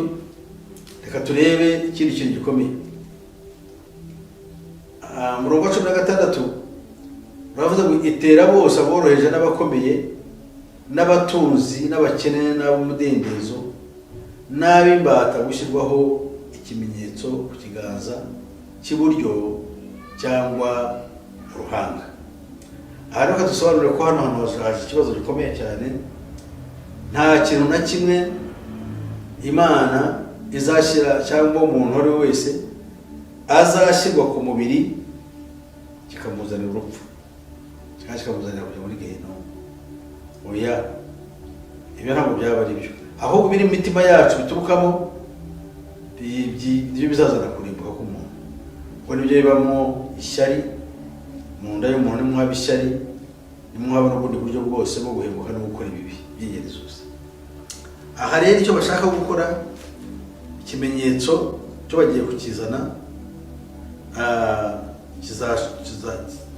reka Reka turebe ikindi kintu gikomeye. Umurongo wa 16 uravuze ngo: "Itera bose, aboroheje n'abakomeye, n'abatunzi n'abakene, n'ab'umudendezo n'ab'imbata, gushyirwaho ikimenyetso ku kiganza cy'iburyo cyangwa mu ruhanga." Aha reka dusobanure ko hano hantu haje ikibazo gikomeye cyane. Nta kintu na kimwe Imana izashyira cyangwa umuntu uwo ari we wese azashyirwa ku mubiri kikamuzanira urupfu cyangwa kikamuzanira kujya muri gehinomu. Oya, ibyo ntabwo byaba ari byo, ahubwo biri mu mitima yacu biturukamo nibyo bizazana kurimbuka k'umuntu, kuko nibyo bibamo ishyari. Mu nda y'umuntu nimwo haba ishyari, nimwo haba n'ubundi buryo bwose bwo guhemuka no gukora ibibi by'ingeri zose. Aha rero icyo bashaka gukora, ikimenyetso cyo bagiye kukizana,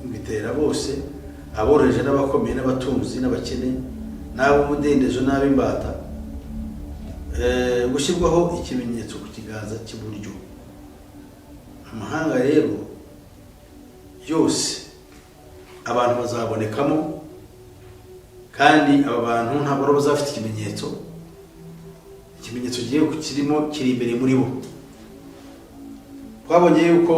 bitera bose, aboroheje n'abakomeye, n'abatunzi n'abakene, n'ab'umudendezo n'ab'imbata, gushyirwaho ikimenyetso ku kiganza cy'iburyo. Amahanga rero yose abantu bazabonekamo, kandi aba bantu ntabwo baba bazafite ikimenyetso. Ikimenyetso kigiye kirimo kiri imbere muri bo. Twabonye yuko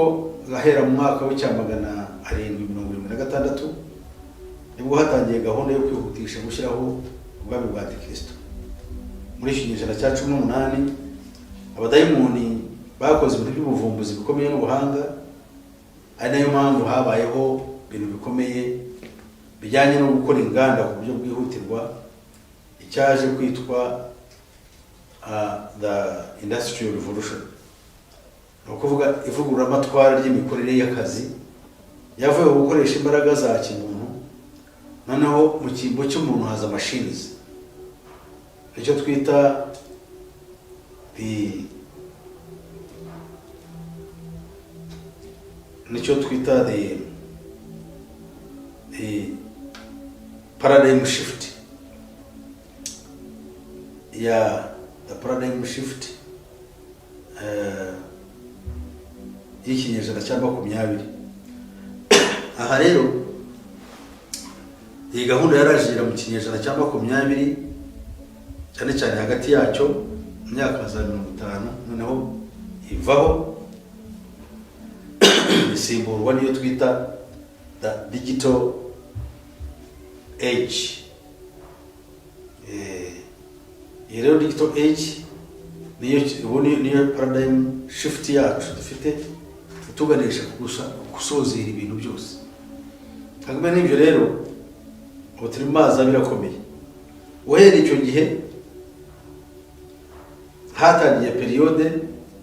gahera mu mwaka w'1776 nibwo hatangiye gahunda yo kwihutisha gushyiraho ubwami bwa Antikristo. Muri iki kinyejana cya 18 abadayimoni bakoze ibintu by'ubuvumbuzi bikomeye n'ubuhanga, ari nayo mpamvu habayeho ibintu bikomeye bijyanye no gukora inganda ku buryo bwihutirwa, icyaje kwitwa the Industrial Revolution. Ni ukuvuga ivugururamatwara ry'imikorere y'akazi yavuye ku gukoresha imbaraga za kimuntu, noneho mu cyimbo cy'umuntu haza machines, icyo twita the nicyo twita the paradigm shift ya the paradigm shift y'ikinyejana cya 20. Aha rero iyi gahunda yarajira mu kinyejana cya 20, cyane cyane hagati yacyo mu myaka za 50, noneho ivaho isimburwa n'iyo twita the digital age. Iyi rero digital age niyo ubu niyo paradigm shift yacu dufite ituganisha ku gusozera ibintu byose. Hanyuma n'ibyo rero ubu turi mu mazi abira akomeye. Uhereye icyo gihe hatangiye période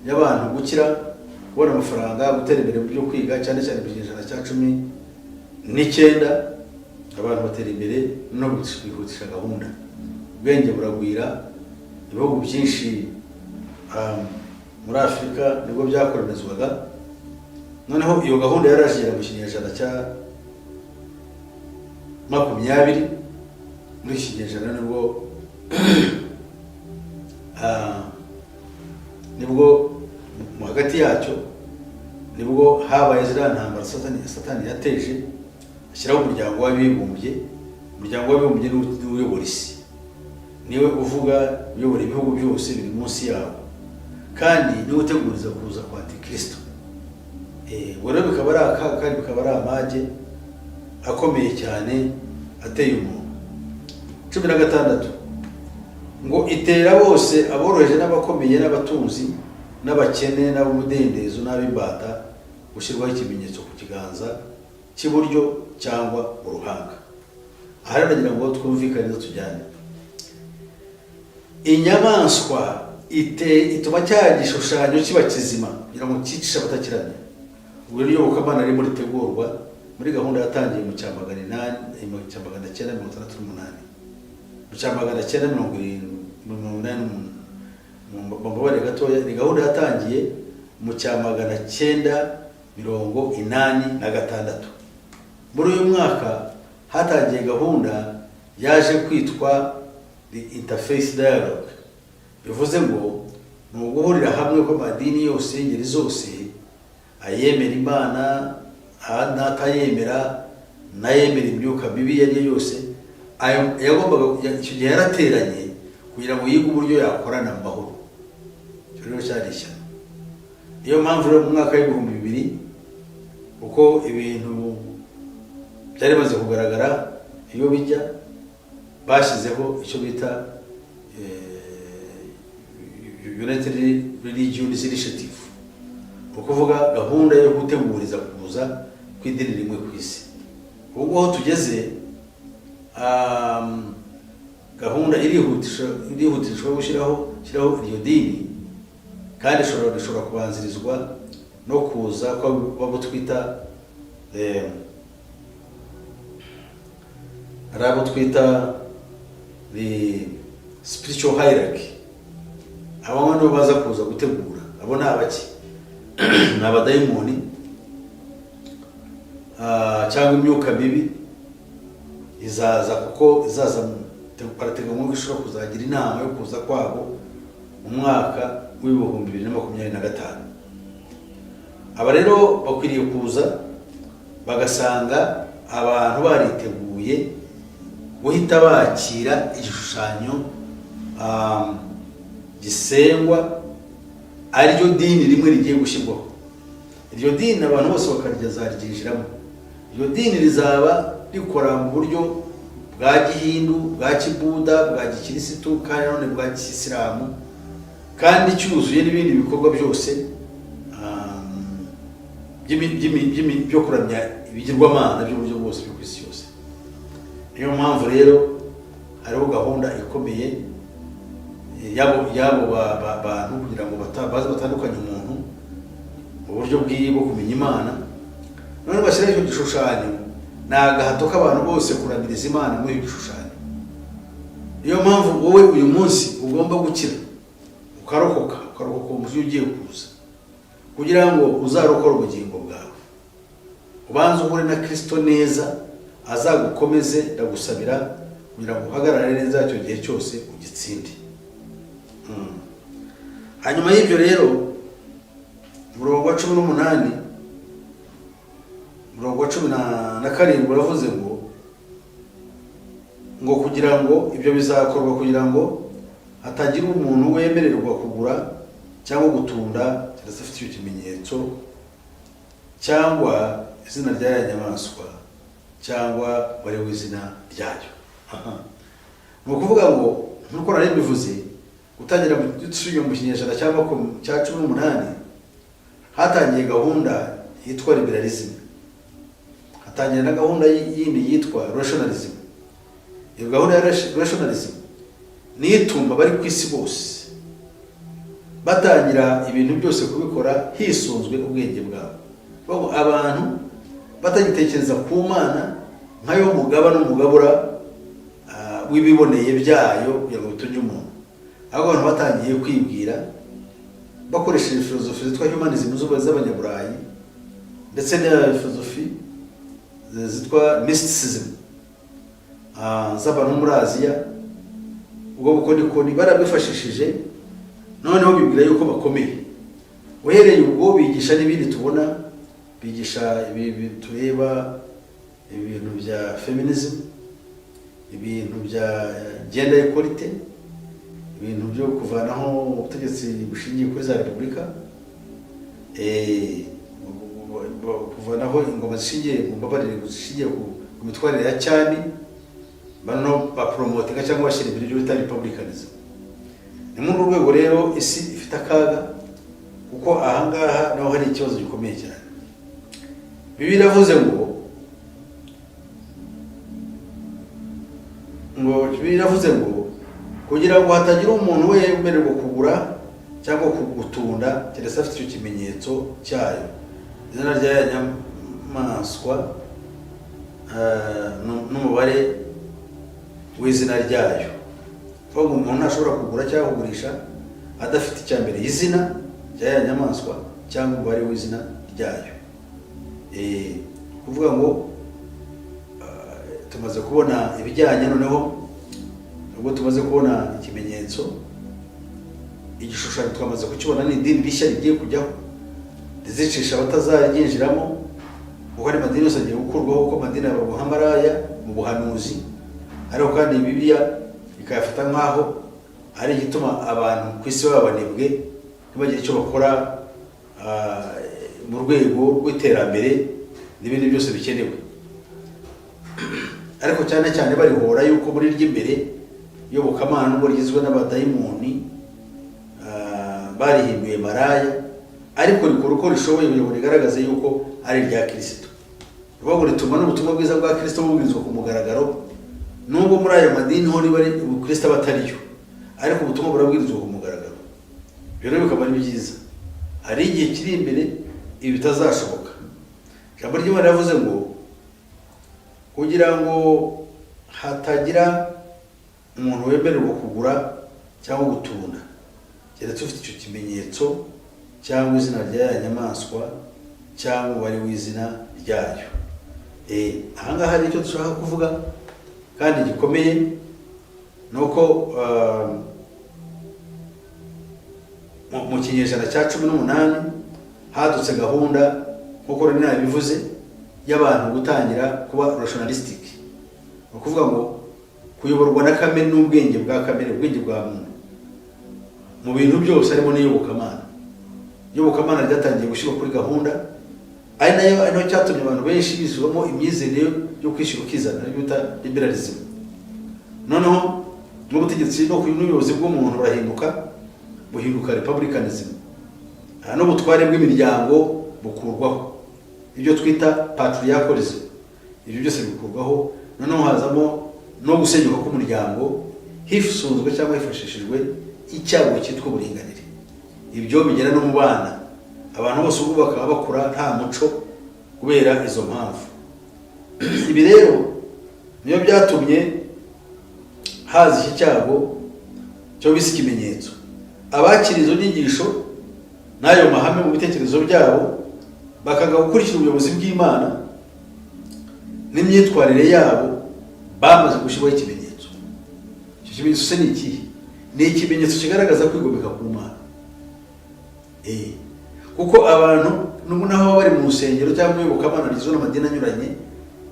y'abantu gukira, kubona amafaranga, gutera imbere mu byo kwiga, cyane cyane mu kinyejana cya 19 abantu batera imbere no kwihutisha gahunda, ubwenge buragwira. Ibihugu byinshi muri Afurika nibwo byakoronizwaga. Noneho iyo gahunda yaraje mu kinyejana cya 20. Muri iki kinyejana nibwo mu hagati yacyo nibwo habaye ziriya ntambara Satani yateje, ashyiraho Umuryango w'Abibumbye. Umuryango w'Abibumbye niwo uyobora isi, niwe uvuga uyobora ibihugu byose biri munsi yawo, kandi niwe uteguriza kuza kwa Antikristo. Ubwo rero bikaba ari akaga kandi bikaba ari amage akomeye cyane ateye umuntu. 16 ngo: "Itera bose, aboroheje n'abakomeye, n'abatunzi n'abakene, n'ab'umudendezo n'ab'imbata, gushyirwaho ikimenyetso ku kiganza cy'iburyo cyangwa mu ruhanga." Aha rero nagira ngo twumvikane neza, tujyane. Inyamaswa ituma cya gishushanyo kiba kizima kugira ngo cyicishe abatakiramya. Ubwo rero iyobokamana ririmo ritegurwa muri gahunda yatangiye mu cya 800, mu cya 968, mu cya 970, 88, mumbabarire gatoya, ni gahunda yatangiye mu cya 986. Muri uyu mwaka hatangiye gahunda yaje kwitwa the Interfaith Dialogue, bivuze ngo Ni uguhurira hamwe kw'amadini yose y'ingeri zose, ayemera Imana n'atayemera, n'ayemera imyuka mibi iyo ari yo yose. Ayo yagombaga, icyo gihe yarateranye kugira ngo yige uburyo yakorana mu mahoro. Icyo rero cyari ishyano. Niyo mpamvu rero mu mwaka w'2000, uko ibintu byari bimaze kugaragara iyo bijya, bashyizeho icyo bita United Religions Initiative, ni ukuvuga gahunda yo guteguriza kuza kw'idini rimwe ku isi. Ubu aho tugeze, gahunda irihutishwa gushyiraho iryo dini, kandi ishobora kubanzirizwa no kuza kw'abo twita hari abo twita the spiritual hierarchy. Abo nibo baza kuza gutegura. Abo ni abaki? Ni abadayimoni cyangwa imyuka mibi izaza, kuko izaza barateganya ko ishobora kuzagira inama yo kuza kwabo mu mwaka w'2025. Aba rero bakwiriye kuza bagasanga abantu bariteguye guhita bakira igishushanyo gisengwa, ariryo dini rimwe rigiye gushyirwaho. Iryo dini abantu bose bakaryinjiramo. Iryo dini rizaba rikora mu buryo bwa gihindu, bwa kibuda, bwa gikirisitu, kandi nanone bwa kisilamu, kandi cyuzuye n'ibindi bikorwa byose byo kuramya ibigirwamana by'uburyo bwose byo ku isi yose. Niyo mpamvu rero hariho gahunda ikomeye y'abo bantu kugira ngo baze batandukanye umuntu mu buryo bwo kumenya Imana, none bashyiraho icyo gishushanyo. Ni agahato k'abantu bose kuramiriza Imana muri icyo gishushanyo. Niyo mpamvu wowe uyu munsi ugomba gukira, ukarokoka umujinya ugiye kuza, kugira ngo uzarokore ubugingo bwawe. Ubanze uhure na Kirisito neza, azagukomeze. Ndagusabira kugira ngo uhagarare neza icyo gihe cyose, ugitsinde. Hanyuma y'ibyo rero, umurongo wa 18, umurongo wa 17 uravuze ngo kugira ngo ibyo bizakorwa kugira ngo hatagira umuntu wemererwa kugura cyangwa gutunda keretse afite icyo kimenyetso, cyangwa izina rya ya nyamaswa, cyangwa wari w'izina ryayo. Aha. Ni ukuvuga ngo, nk'uko nari mbivuze, gutangira dusubiye mu kinyejana cya 18, hatangiye gahunda yitwa liberalism, hatangira na gahunda yindi yitwa rationalism. Iyo gahunda ya rationalism niyo ituma bari ku isi bose batangira ibintu byose kubikora hisunzwe ubwenge bwabo. Kuvuga ngo abantu batagitekereza ku Mana nkayo mugaba n'umugabura w'ibiboneye byayo kugira ngo bitunge umuntu, ahubwo abantu batangiye kwibwira bakoresheje filozofi zitwa humanism z'Abanyaburayi, ndetse na filozofi zitwa mysticism z'abantu muri Aziya. Ubwo bukorikori barabwifashishije, noneho bibwira yuko bakomeye. Uhereye ubwo bigisha n'ibindi tubona, bigisha ibi tureba, ibintu bya feminism, ibintu bya gender equality, ibintu byo kuvanaho ubutegetsi bushingiye kuri za repubulika, kuvanaho ingoma zishingiye mu mbabarire, zishingiye ku mitwarire ya cyami, bano bapromotinga cyangwa bashyira imbere ibyo bita republicanism. Ni muri urwo rwego rero isi ifite akaga, kuko ahangaha naho hari ikibazo gikomeye cyane. Bibiliya iravuze ngo Bibiliya iravuze ngo kugira ngo hatagira umuntu wemererwa kugura cyangwa gutunda keretse afite icyo kimenyetso cyayo, izina rya ya nyamaswa n'umubare w'izina ryayo. Kuvuga ngo umuntu ntashobora kugura cyangwa kugurisha adafite icya mbere, izina rya ya nyamaswa cyangwa umubare w'izina ryayo. Kuvuga ngo tumaze kubona ibijyanye, noneho ubwo tumaze kubona ikimenyetso, Igishushanyo twamaze kukibona, ni idini rishya rigiye kujyaho rizicisha abatazaryinjiramo, kuko ari amadini yose agiye gukurwaho, kuko amadini abarwa nk'amaraya mu buhanuzi. Ariko kandi Bibiliya ikayafata nk'aho ari igituma abantu ku isi baba banebwe, ntibagire icyo bakora mu rwego rw'iterambere n'ibindi byose bikenewe. Ariko cyane cyane barihora yuko muri ry'imbere iyobokamana, nubwo rigizwe n'abadayimoni, barihinduye maraya, ariko rikora uko rishoboye kugira ngo rigaragaze yuko ari irya Kirisito. Ni ukuvuga ngo rituma n'ubutumwa bwiza bwa Kirisito bubwirizwa ku mugaragaro, nubwo muri ayo madini ho niba ari ubukristo aba atariyo, ariko ubutumwa burabwirizwa ku mugaragaro. Rero bikaba ari byiza. Hari igihe kiri imbere ibi bitazashoboka. Ijambo ry'Imana riravuze ngo kugira ngo hatagira umuntu wemererwa kugura cyangwa gutunda, keretse ufite icyo kimenyetso cyangwa izina rya ya nyamaswa cyangwa umubare w'izina ryayo. Ahangaha hari icyo dushaka kuvuga kandi gikomeye, ni uko mu kinyejana cya 18 hadutse gahunda, nk'uko rero nabivuze, y'abantu gutangira kuba rationalistic, ni ukuvuga ngo kuyoborwa na kamere n'ubwenge bwa kamere, ubwenge bwa muntu mu bintu byose, harimo n'iyobokamana. Iyobokamana ryatangiye gushyirwa kuri gahunda, ari nayo cyatumye abantu benshi bizwamo imyizerere yo kwishyira ukizana, aribyo bita liberalism. Noneho n'ubutegetsi no n'ubuyobozi bw'umuntu burahinduka, buhinduka republicanism. Aha n'ubutware bw'imiryango bukurwaho, ibyo twita patriarchalism, ibyo byose bikurwaho. Noneho hazamo no gusenyuka k'umuryango hisunzwe cyangwa hifashishijwe icyago cyitwa uburinganire. Ibyo bigera no mu bana, abantu bose ubu bakaba bakura nta muco kubera izo mpamvu. Ibi rero niyo byatumye haza iki cyago cyo bise ikimenyetso. Abakira izo nyigisho n'ayo mahame mu bitekerezo byabo, bakanga gukurikira ubuyobozi bw'Imana n'imyitwarire yabo, bamaze gushyirwaho ikimenyetso. Icyo kimenyetso se ni ikihe? Ni ikimenyetso kigaragaza kwigomeka ku Mana. Kuko abantu n'ubu naho baba bari mu nsengero cyangwa mu iyobokamana rigizwe n'amadini anyuranye,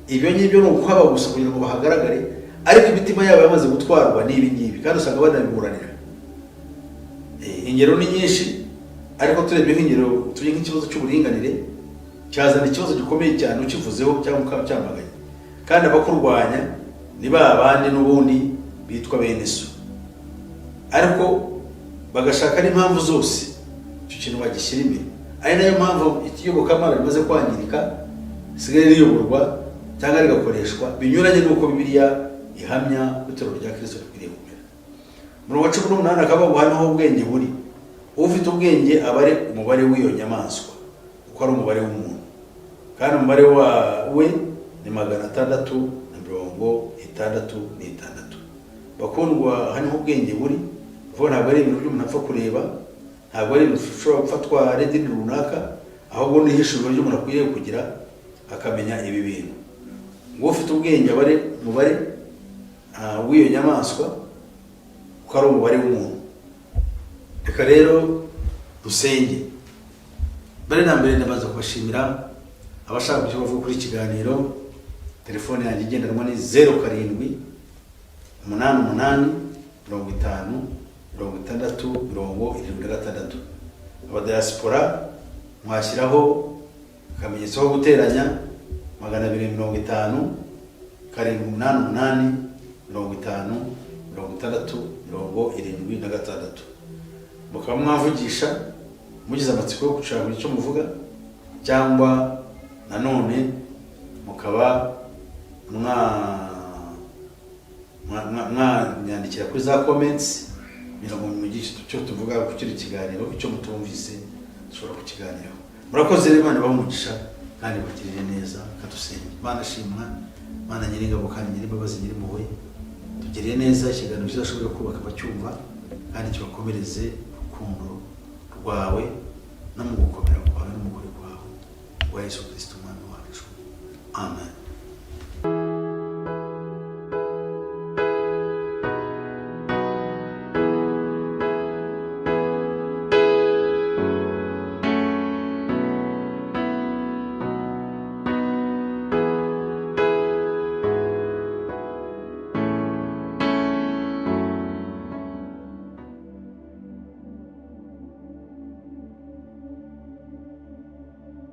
ibyo ngibyo ni ukuhaba gusa kugira ngo bahagaragare, ariko imitima yabo yamaze gutwarwa n'ibi ngibi, kandi usanga banabiburanira. Ingero ni nyinshi, ariko turebye nk'ingero, tuye nk'ikibazo cy'uburinganire, cyazana ikibazo gikomeye cyane ukivuzeho cyangwa ukacyamaganye, kandi abakurwanya ni ba bandi n'ubundi bitwa bene so, ariko bagashaka n'impamvu zose icyo kintu bagishyira imbere. Ari nayo mpamvu iyobokamana rimaze kwangirika, risigaye riyoborwa cyangwa rigakoreshwa binyuranye n'uko Bibiliya ihamya ko itorero rya Kirisito rikwiriye kumera. Umurongo wa 18 akavuga ngo hano ho ubwenge buri, ufite ubwenge aba ari umubare w'iyo nyamaswa, kuko ari umubare w'umuntu, kandi umubare wa we ni 666. Bakundwa, hano ho ubwenge buri. Kuvuga ntabwo ari ibintu by'umuntu apfa kureba, ntabwo ari ibintu ushobora gufatwa n'idini runaka, ahubwo ni ihishurwa ry'umuntu akwiriye kugira akamenya ibi bintu, ngo ufite ubwenge aba ari umubare w'iyo nyamaswa, kuko ari umubare w'umuntu. Reka rero dusenge. Mbere na mbere ndabanza kubashimira. Abashaka icyo bavuga kuri iki kiganiro, telefone yanjye igendanwa ni 0788506076. Abadiaspora mwashyiraho akamenyetso ko guteranya 250 788 50 60 76, mukaba mwavugisha mugize amatsiko yo gushaka icyo muvuga, cyangwa nanone mukaba mwanyandikira kuri za comments kugira ngo mugire icyo tuvuga ku kino kiganiro. Icyo mutumvise dushobora kukiganiraho. Murakoze rero, Imana ibahe umugisha kandi bagirire neza. Kadusenge. Imana shimwa, Imana nyiringabo kandi nyirimbabazi, nyirimpuhwe, tugiriye neza. Ikiganiro kizashobora kubaka abacyumva kandi kibakomereze urukundo rwawe no mu gukomera kwawe no mu kuri kwawe wa Yesu Kristo Umwami wacu. Amen.